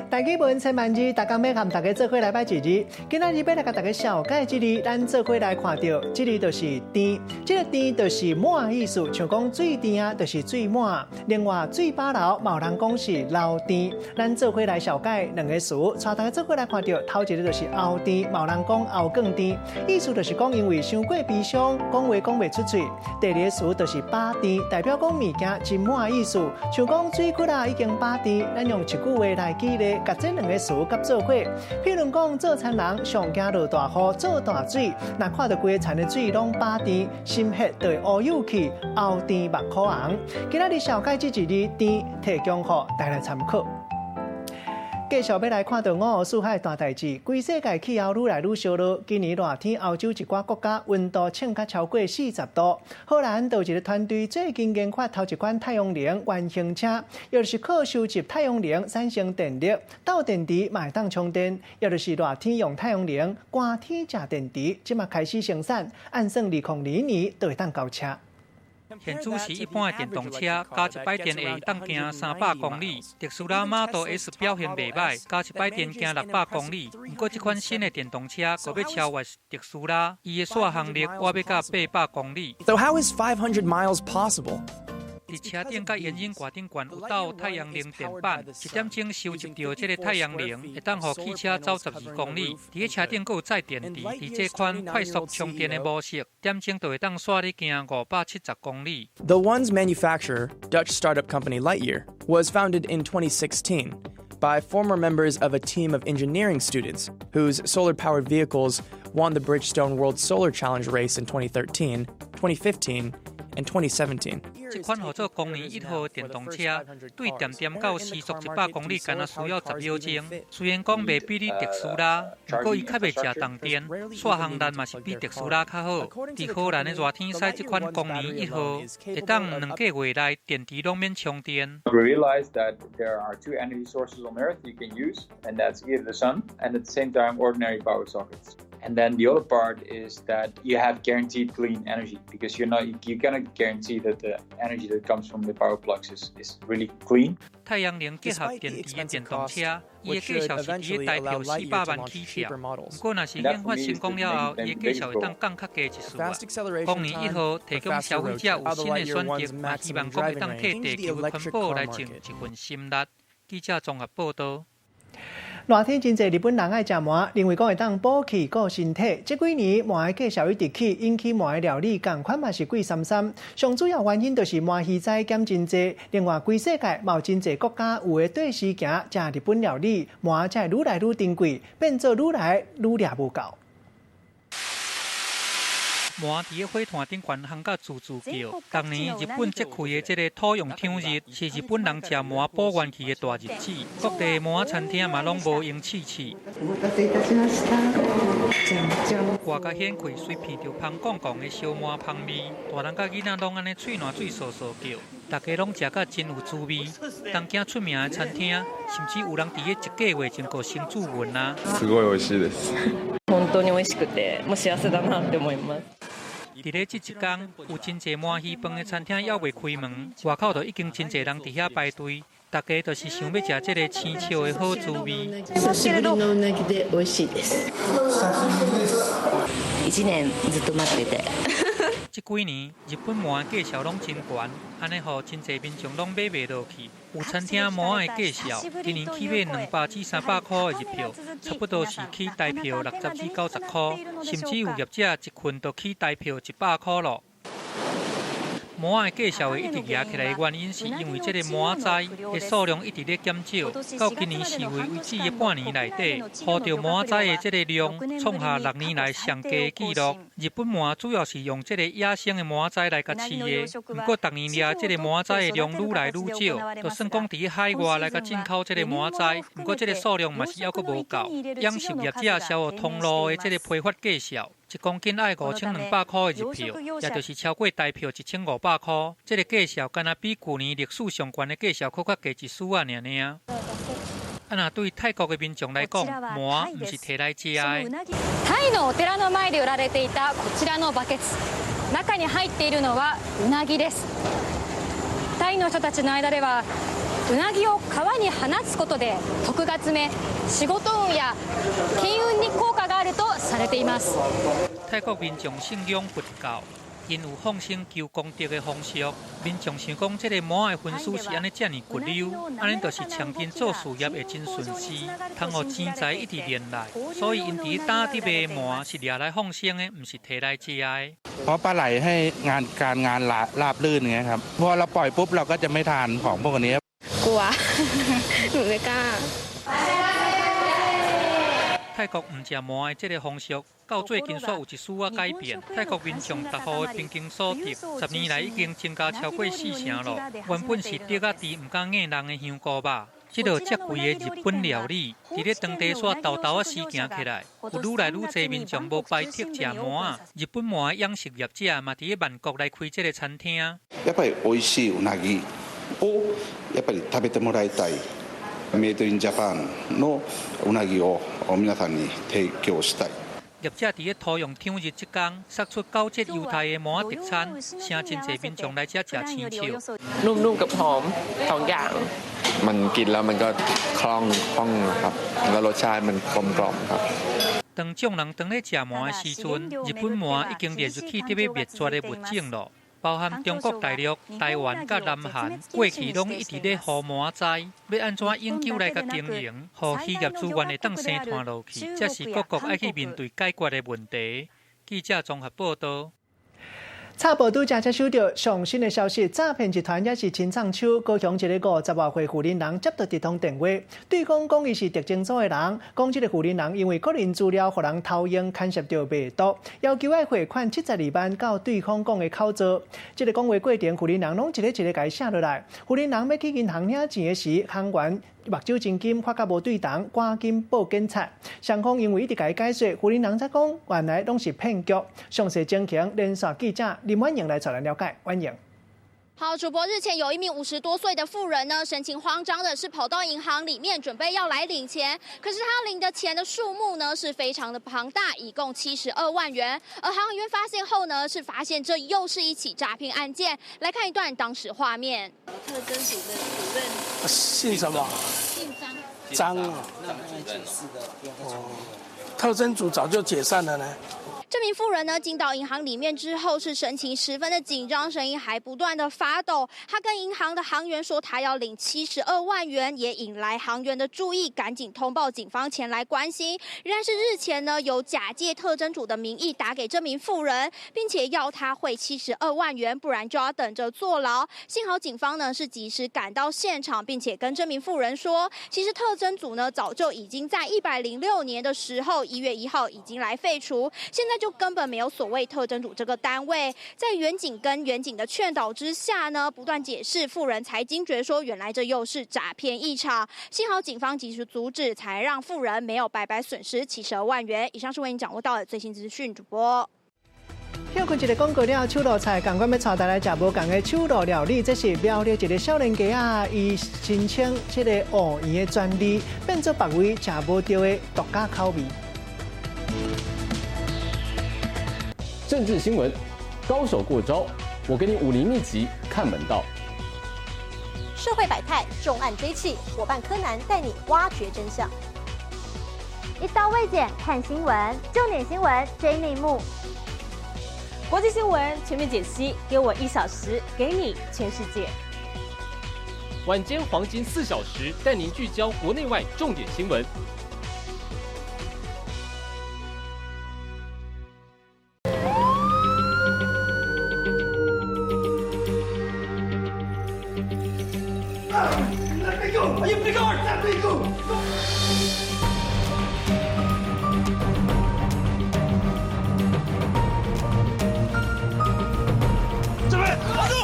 台語文千萬字，逐工欲和大家做伙來擺一字。今仔日欲來共大家紹介這字，咱做伙來看著，這字就是甜。這个甜就是滿意思，像講水甜啊，就是水滿。另外，水飽流，嘛有人講是流甜。咱做伙來紹介兩个詞，帶大家做伙來看著，頭一个就是喉甜，嘛有人講喉管甜，意思就是講因為傷過悲傷，講話講袂出喙。第二个詞就是飽甜，代表講物件真滿意思，像講水骨啊已經飽甜。咱用一句話來舉例。共這兩个詞佮做伙，譬如講做田人上驚落大雨，做大水，若看著規个田的水攏飽甜，心血就會烏有去，喉甜目苦紅。今仔日紹介這一字甜，提供予大家參考。繼續欲來看著五湖四海大代誌，規世界氣候愈來愈燒熱。今年熱天，歐洲一寡國家溫度衝較超過40度。荷蘭就有一个團隊最近研發頭一款太陽能原型車，也就是靠收集太陽能產生電力，鬥電池嘛會當充電，也就是熱天用太陽能，寒天食電池，這馬開始生產，按算2022年就會當交車。現主時一般的電動車，加一擺電會當行300公里。特斯拉 Model S 表現袂䆀，加一擺電行600公里。毋過這款新的電動車，閣欲超越特斯拉，伊的續航力倚欲到800公里。 So how is 500 miles possible? 佇車頂佮引擎蓋頂懸有鬥太陽能電板，一點鐘收集著這个太陽能，會當予汽車走12公里。佇咧車頂閣有載電池，佇這款快速充電的模式，點鐘就會當煞咧行570公里。 The One's manufacturer, Dutch startup company Lightyear, was founded in 2016 by former members of a team of engineering students whose solar powered vehicles won the Bridgestone World Solar Challenge race in 2013, 2015, and 2017. 這款號做光年一號的電動車，對點點到時速100公里，敢若需要10秒鐘。雖然講袂比你特斯拉，毋過伊較袂食重電，續航力嘛是比特斯拉較好。佇荷蘭的熱天駛這款光年一號，會當2個月內電池攏免充電。 We realized that there are two energy sources on Earth you can use, and that's either the sun and at the same time ordinary power sockets. And then the other part is that you have guaranteed clean energy because you cannot guarantee that the energy that comes from the power plugs is really clean. 太陽能結合電池的電動車，伊的價數是佇咧台票400萬起跳。毋過，若是研發成功了後，伊的價數會當降較低一絲仔。光年一號提供消費者有新的選擇，嘛希望講會當替地球的環保來盡一份心力。記者綜合報道。熱天真濟日本人愛食鰻，認為講會當補氣顧身體。這幾年鰻的價數一直起，引起鰻的料理仝款嘛是貴參參。上主要原因就是鰻魚仔減真濟，另外規世界嘛有真濟國家有的綴時行食日本料理，鰻才會愈來愈珍貴，變做愈來愈掠無夠。鰻佇咧火炭頂懸烘甲滋滋叫。逐年日本節開的這个土用場日，是日本人食鰻補元氣的大日子。各地鰻餐廳嘛攏無閒試試。外較顯開，隨鼻著芳摃摃的燒鰻芳味，大人佮囡仔攏按呢喙瀾水嗖嗖叫，大家攏食甲真有滋味。東京出名的餐廳，甚至有人佇咧一个月前就先注文啊。すごい美味しいです。本当に美味しくて、もう幸せだなって思います。佇咧這一工，有真濟鰻魚飯的餐廳猶未開門，外口就已經真濟人佇遐排隊，大家就是想欲食這个生笑的好滋味。久しぶりのうなぎで美味しいです。一年ずっと待ってて。這幾年，日本鰻的價數攏真懸，按呢予真濟民眾攏買袂落去。有餐廳鰻的價數，今年起碼200至300箍的日票，差不多是起台票60至90箍，甚至有業者一份就起台票100箍囉。鰻的價數會一直夯起來的原因，是因為這个鰻仔的數量一直咧減少。到今年4月為止的半年內底，捕著鰻仔的這个量創下6年來上低的紀錄。日本鰻主要是用這个野生的鰻仔來共飼的，毋過逐年掠這个鰻仔的量愈來愈少，就算講佇海外來共進口這个鰻仔，毋過這个數量嘛是猶閣無夠。養殖業者銷予通路的這个批發價數，1公斤愛5200箍的日票，也就是超過台票1500箍。這个價數敢若比舊年歷史上懸的價數閣較低一絲仔爾爾。啊，若對泰國的民眾來講，鰻毋是提來食的。タイのお寺の前で売られていたこちらのバケツ、中に入っているのはうなぎです。タイの人たちの間では、うなぎを川に放つことで徳が積め、仕事運や金運に効果があるとされています。泰國民眾信仰佛教，𪜶有放生求功德的風俗。民眾想講，這个鰻的分數是按呢遮爾骨溜，按呢就是長天做事業會真順遂，通予錢財一直連來。所以𪜶佇擔佇賣鰻是掠來放生的，毋是提來食的。 เพราะปลาไหลให้งานการงานราบรื่นไงครับพอเราปล่อยปุ๊บเราก็จะไม่ทานของพวกนี้ กลัว หนูไม่กล้า泰國毋食鰻的這个風俗，到最近煞有一絲仔改變。泰國民眾逐戶的平均所得，10年來已經增加超過4成咯。原本是竹仔甜毋敢硬人的香菇肉，這道遮貴的日本料理，佇咧當地煞沓沓仔時行起來，有愈來愈濟民眾無排斥食鰻仔。日本鰻的養殖業者嘛，佇咧曼谷來開這个餐廳。やっぱり美味しいうなぎをやっぱり食べてもらいたい。メイドインジャパンのうなぎを皆さんに提供したい。業者佇咧土用場日這工，殺出九節猶太的鰻特餐，誠真濟民眾來遮食生笑。 นุ่มๆกับหอมสองอย่าง มันกินแล้วมันก็คล่องคล่องครับแล้วรสชาติมันกลมกล่อมครับ當眾人當咧食鰻的時陣，日本鰻已經列入去得欲滅絕的物種囉。包含中國大陸、台灣佮南韓，過去攏一直咧捕鰻仔，欲按怎永久來共經營，予漁業資源會當生湠落去，這是各國愛去面對解決的問題。記者綜合報導。插報拄才才收著上新的消息，詐騙集團也是清創手，高雄一个50外歲婦人接著一通電話，對方講伊是特偵組的人，講這个婦人因為個人資料予人偷用，牽涉著賣毒，要求愛匯款72萬到對方講的口座。這个講話過程，婦人攏一个一个共伊寫落來。婦人欲去銀行領錢的時，行員目睭真緊，發覺無對頭，趕緊報警察。雙方因為一直共伊解說，婦人才講原來攏是騙局。詳細情形，連線記者林婉瑩來帶咱了解。婉瑩。好，主播，日前有一名50多歲的婦人呢，神情慌張的是跑到銀行裡面準備要來領錢，可是他領的錢的數目呢是非常的龐大，一共72萬元。而行員發現後呢，是發現這又是一起詐騙案件。來看一段當時畫面。特偵組的主任姓什麼？姓張。張啊。哦，特偵組早就解散了呢。這名婦人呢進到銀行裡面之後，是神情十分的緊張，聲音還不斷的發抖。她跟銀行的行員說，她要領七十二萬元，也引來行員的注意，趕緊通報警方前來關心。原來是日前呢，有假借特偵組的名義打給這名婦人，並且要她匯七十二萬元，不然就要等着坐牢。幸好警方呢是及時趕到現場，並且跟這名婦人說，其實特偵組呢早就已經在106年的時候1月1號已經來廢除，現在。那就根本没有所谓特侦组这个单位。在员警跟员警的劝导之下呢，不断解释，妇人才惊觉说，原来这又是诈骗一场。幸好警方及时阻止，才让妇人没有白白损失72万元。以上是为您掌握到的最新资讯，主播。歇睏一个广告了，手路菜，仝款欲带大家食无仝的手路料理，这是苗栗一个少年家仔，伊申请这个芋圆的专利，变做别位食无著的独家口味。政治新闻，高手过招，我给你武林秘籍看门道。社会百态，重案追缉，伙伴柯南带你挖掘真相。一刀未剪，看新闻，重点新闻追内幕。国际新闻全面解析，给我一小时，给你全世界。晚间黄金4小时，带您聚焦国内外重点新闻。 Let me go! Let me go! Let me go! 准备，住！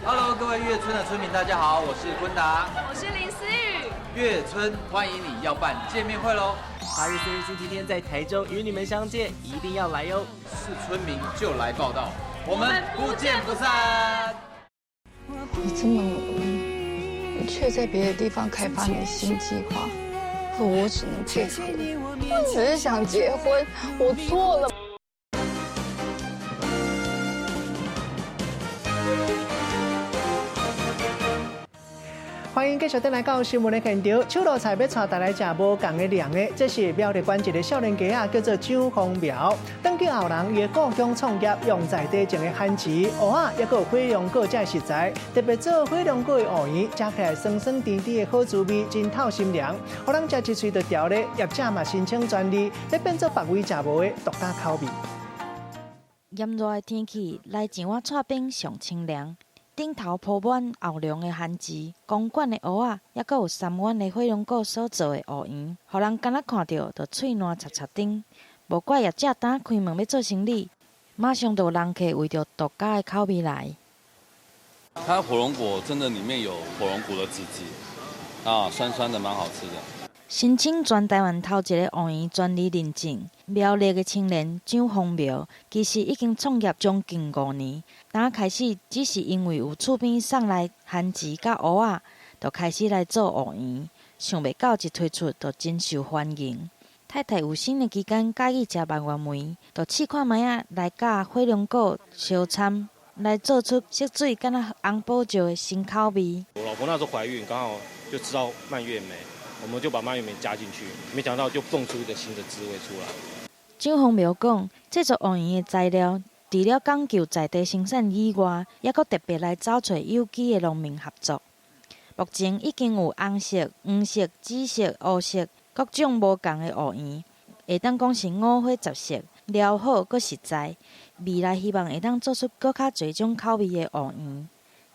Hello，各位月村的村民，大家好，我是坤达，我是林思雨。月村欢迎你要办见面会喽！ 8月4日星期天在台中与你们相见，一定要来哟！是村民就来报到，我们不见不散。你这么努力，你却在别的地方开发你的新计划，可我只能配合。我只是想结婚，我错了。欢迎继续转来到新闻的现场，手路菜欲带大家食无仝的凉的，这是苗栗县一个少年家仔，叫做蒋丰苗。转去后人，伊的故乡创业，用在地种的番薯、芋仔，抑阁有火龙果这食材，特别做火龙果的芋圆，食起来酸酸甜甜的好滋味，真透心凉。予人食一喙就著咧，业者嘛申请专利，欲变做别位食无的独家口味。炎热的天气，来一碗剉冰上清凉。顶头铺满厚浓的番薯、公管的芋仔，犹阁有三元的火龙果所做的芋圆，予人敢若看著就喙澜插插丁。无怪业者当开门欲做生理，马上就有人客为著独家的口味来。它火龙果真的里面有火龙果的籽汁，啊，酸酸的，蛮好吃的。申请全台湾头一个芋圆专利认证，苗栗的青年蒋丰苗，其实已经创业将近5年。当开始只是因为有厝边送来番薯佮芋仔，就开始来做芋圆。想袂到一推出就真受欢迎。太太有生的期间佮意食蔓越莓，就试看觅仔来佮火龙果相掺，来做出色水敢若红宝石的新口味。我老婆那时候怀孕，刚好就吃到蔓越莓。我们就把蔓越莓加进去，没想到就蹦出一个新的滋味出来。蒋丰苗讲，制作芋圆的材料，除了讲究在地生产以外，犹阁特别来找揣有机的农民合作。目前已经有红色、黄色、紫色、乌色各种无仝的芋圆，会当讲是五花十色，料好阁实在。未来希望会当做出阁较济种口味的芋圆。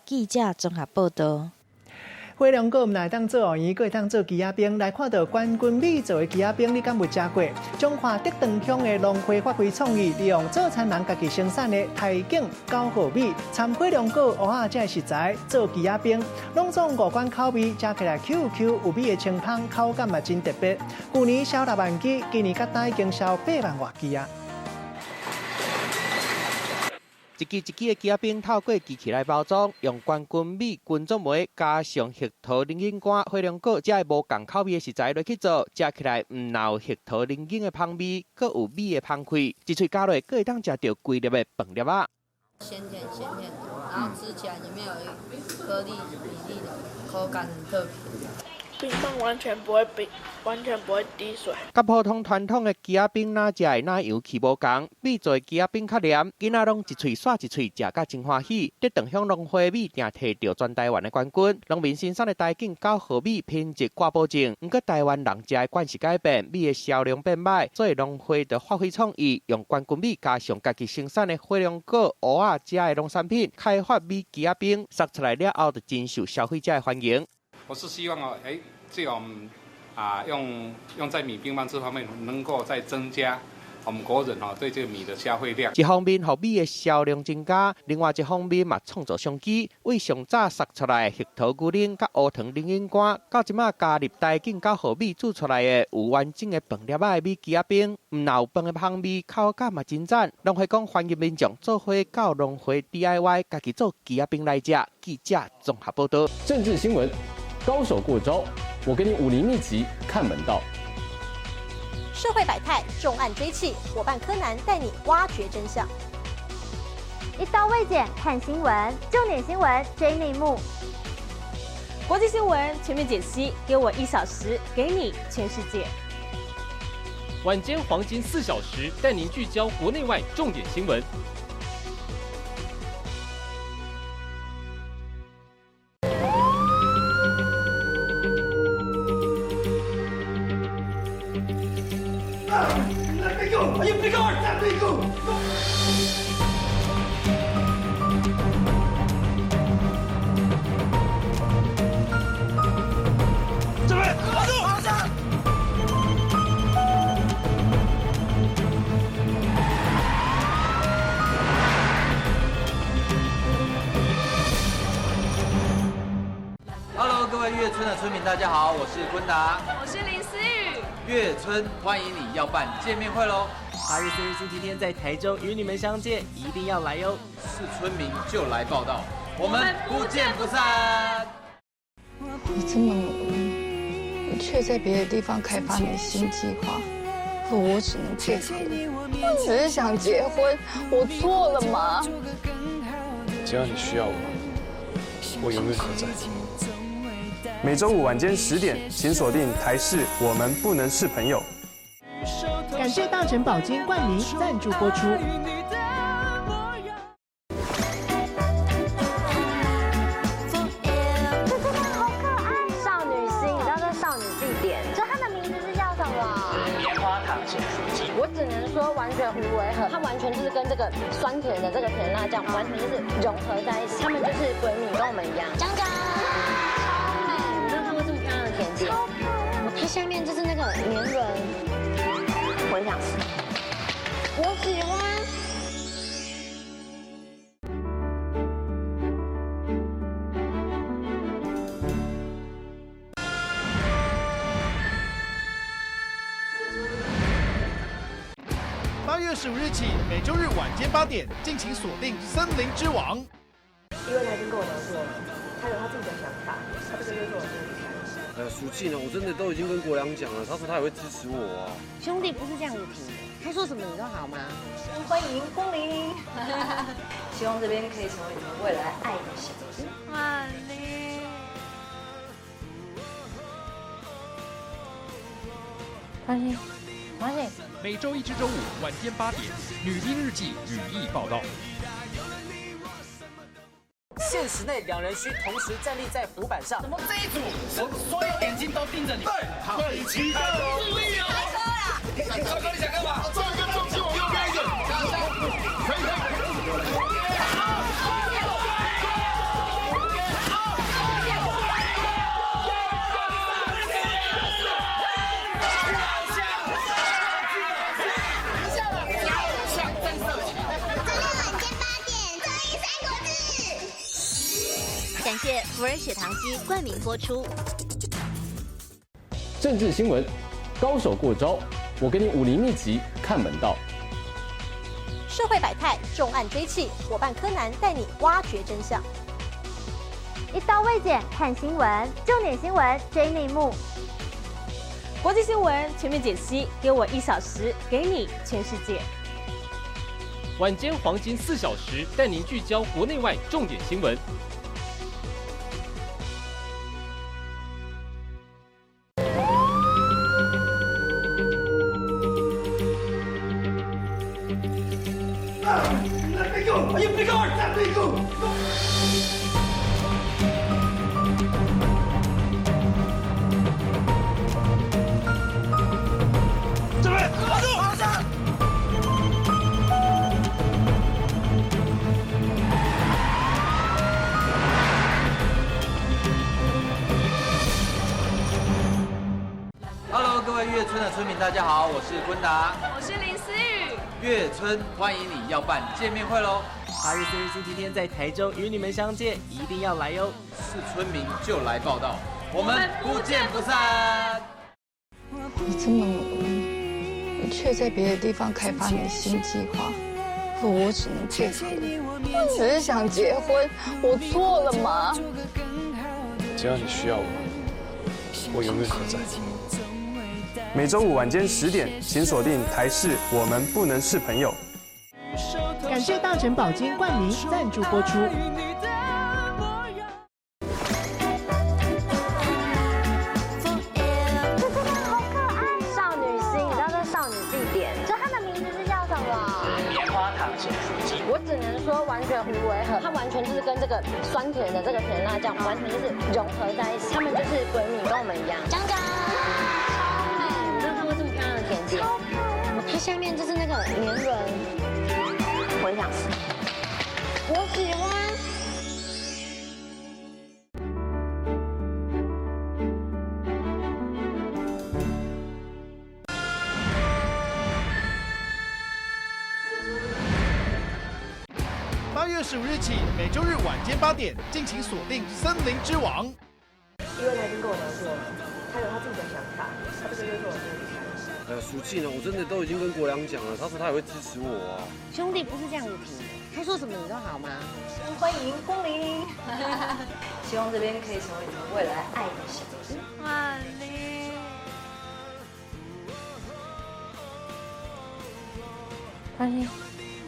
记者综合报道。火龙果毋但会当做芋圆，阁会当做枝仔冰。来看到冠军米做的枝仔冰，你敢有食过？彰化竹长乡的农会发挥创意，利用做田人家己生产的台景9号米，掺火龙果、芋仔这食材做枝仔冰，拢总五款口味，食起来 Q Q 有米的清香，口感嘛真特别。去年销6万支，今年到今已经销8万外支啊！一支一支的枝仔冰透过机器来包装，用冠军米、军种梅加上核桃龙眼干、火龙果这无仝口味的食材落去做，食起来毋但有核桃龙眼的香味，阁有米的香气，一喙咬落，阁会当食著规粒的饭粒仔。鲜甜鲜甜的，然后吃起来里面有一颗粒米粒的口感很特别。冰棒完全不会冰，完全不会滴水。佮普通传统的枝仔冰若食的奶油气无仝，米做的枝仔冰较黏，囡仔拢一喙煞一喙，食甲真欢喜。得长乡农会米定提著全台湾的冠军。农民生产的台景九号米品质挂保证，毋过台湾人食的惯势改变，米的销量变歹，所以农会就发挥创意，用冠军米加上家己生产的火龙果、芋仔遮的农产品，开发米枝仔冰，杀出来了后，就真受消费者的欢迎。我是希望哦，这种用在米冰棒这方面，能够再增加我们国人对这个米的消费量。一方面，予米的销量增加；另外一方面嘛，创造商机。为上早杀出来的核桃牛奶佮乌糖冷饮干，到这马加入台景九号米煮出来的有完整的饭粒仔的米枝仔冰，毋但有饭的香味，口感嘛真赞。农会讲欢迎民众做伙到农会 DIY，家己做枝仔冰来食。记者综合报道。政治新闻，高手过招，我给你武林秘籍看门道。社会百态，重案追缉，伙伴柯南带你挖掘真相。一刀未剪，看新闻，重点新闻追内幕。国际新闻全面解析，给我一小时，给你全世界。晚间黄金4小时，带您聚焦国内外重点新闻。村民大家好，我是坤达，我是林思雨。月村欢迎你要办见面会喽！8月4日星期天在台中与你们相见，一定要来哟！是村民就来报道，我们不见不散。你这么努力，你却在别的地方开发你的新计划，可我只能配合。我只是想结婚，我错了吗？只要你需要我，我永远都在。每周五晚间10点，请锁定台视《我们不能是朋友》。感谢大成宝金冠名赞助播出。这真的好可爱，少女心，你知道这少女必点，这它的名字是叫什么？棉花糖咸酥鸡。我只能说完全无违和，它完全就是跟这个酸甜的这个甜辣酱完全就是融合在一起，他们就是闺蜜，跟我们一样。江江。它下面就是那个绵软，我很想吃，我喜欢。8月15日起，每周日晚间8点，敬请锁定《森林之王》。因为他已经跟我聊过了，他有他自己的想法，他不是就是我自己。书记呢？我真的都已经跟国良讲了，他说他也会支持我啊。兄弟不是这样子挺的，他说什么你都好吗？欢迎光临，希望这边可以成为你们未来爱的小屋。万丽，放心，放心。每周一至周五晚间8点，《女兵日记》女艺报道。限时内，两人需同时站立在浮板上。怎么这一组，所有眼睛都盯着你？对，好，对，开车啦！帅哥，你想干嘛？帅哥，重心往右边一点。可以，可以。感谢福尔血糖机冠名播出。政治新闻，高手过招，我给你武林秘籍看门道。社会百态，重案追缉，伙伴柯南带你挖掘真相。一刀未剪，看新闻，重点新闻追内幕。国际新闻全面解析，给我一小时，给你全世界。晚间黄金4小时，带您聚焦国内外重点新闻。You big heart, that big. 准备，好上。 Hello，各位月村的村民，大家好，我是坤达，我是林思雨。月村欢迎你要办见面会喽！ 8月4日星期天在台中与你们相见，一定要来哟！是村民就来报到，我们不见不散。你这么努力，你却在别的地方开发你的新计划，可我只能配合。我只是想结婚，我错了吗？只要你需要我，我永远都在。每周五晚间10点，请锁定台视《我们不能是朋友》。感谢大成宝金冠名赞助播出。这真的好可爱，少女心，你知道这少女必点，这它的名字是叫什么？棉花糖咸酥鸡。我只能说完全无违和，它完全就是跟这个酸甜的这个甜辣酱完全就是融合在一起，他们就是闺蜜，跟我们一样。江江，超美，我没有看过这么漂亮的甜点。它下面就是那个绵软，我很想吃，我喜欢。8月15日起，每周日晚间8点，敬请锁定《森林之王》。因为他已经跟我聊过了，他有他自己的想法，他不是就是我先离开。暑气呢？我真的都已经跟国良讲了，他说他也会支持我啊。兄弟不是这样子提的，他说什么你都好吗？欢迎光临，希望这边可以成为你们未来爱的小屋。万里。关心，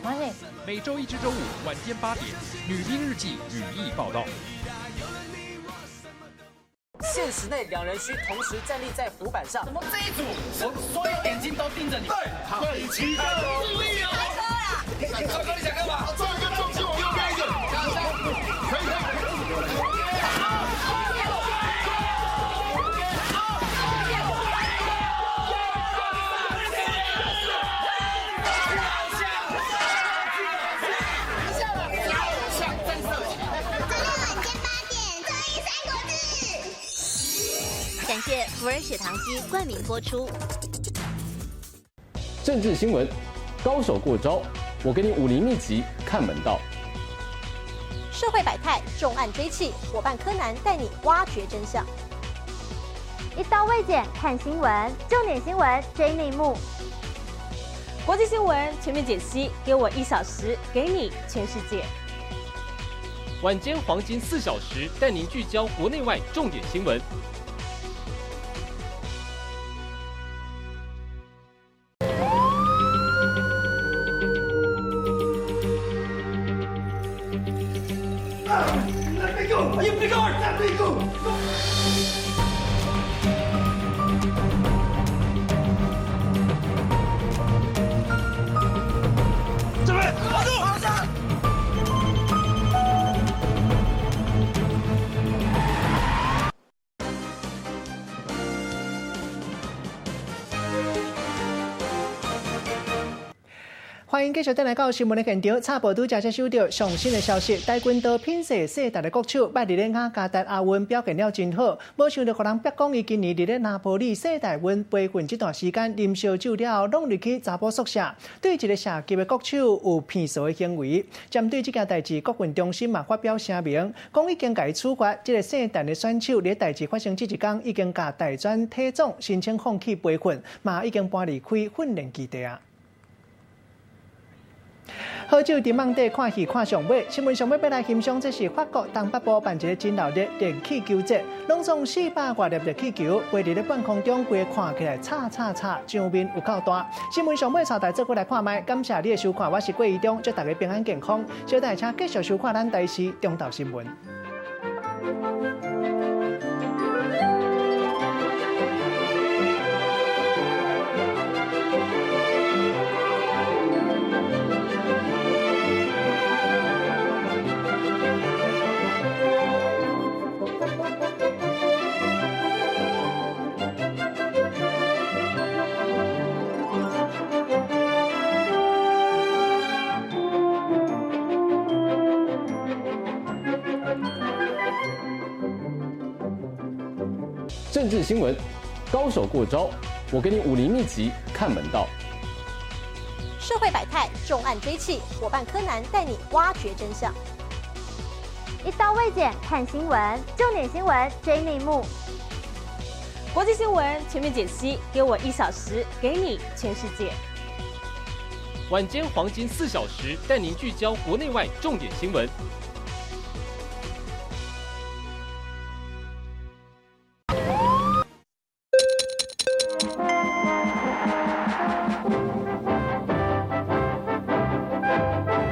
关心。每周一至周五晚间8点，《女兵日记》女艺报道。限时内，两人需同时站立在浮板上。怎么这一组，所有眼睛都盯着你？对，对，起开车啦！大哥，你想干嘛？这个重心往右边一点，可以，可以。感谢福尔血糖机冠名播出。政治新闻，高手过招，我给你武林秘籍看门道。社会百态，重案追缉，伙伴柯南带你挖掘真相。一刀未剪看新闻，重点新闻追内幕。国际新闻全面解析，给我1小时，给你全世界。晚间黄金4小时，带您聚焦国内外重点新闻。准备，好上。欢迎继续转来到新闻的现场。插播拄才接收到上新的消息，台拳道品势世达的国手，捌伫咧雅加达亚运表现了真好，无想到予人逼讲，伊今年伫咧拿坡里世大运培训这段时间，啉烧酒了后，拢入去查某宿舍，对一个射击的国手有骗色的行为。针对这件代志，国训中心嘛发表声明，讲已经共伊处罚。这个姓陈的选手伫代志发生这一天，已经共大专体总申请放弃培训，嘛已经搬离开训练基地啊。好酒伫网底看戏看上尾，新闻上尾欲来欣赏，这是法国东北部办一个真热闹热气球节，拢总400外粒热气球飞伫咧半空中，规个看起来吵吵吵，场面有够大。新闻上尾带大家做伙来看觅，感谢你的收看，我是郭怡中，祝大家平安健康。小等下请继续收看咱台视中昼新闻。政治新闻，高手过招，我给你武林秘籍看门道。社会百态，重案追缉，伙伴柯南带你挖掘真相。一刀未剪看新闻，重点新闻追内幕。国际新闻全面解析，给我一小时，给你全世界。晚间黄金4小时，带您聚焦国内外重点新闻。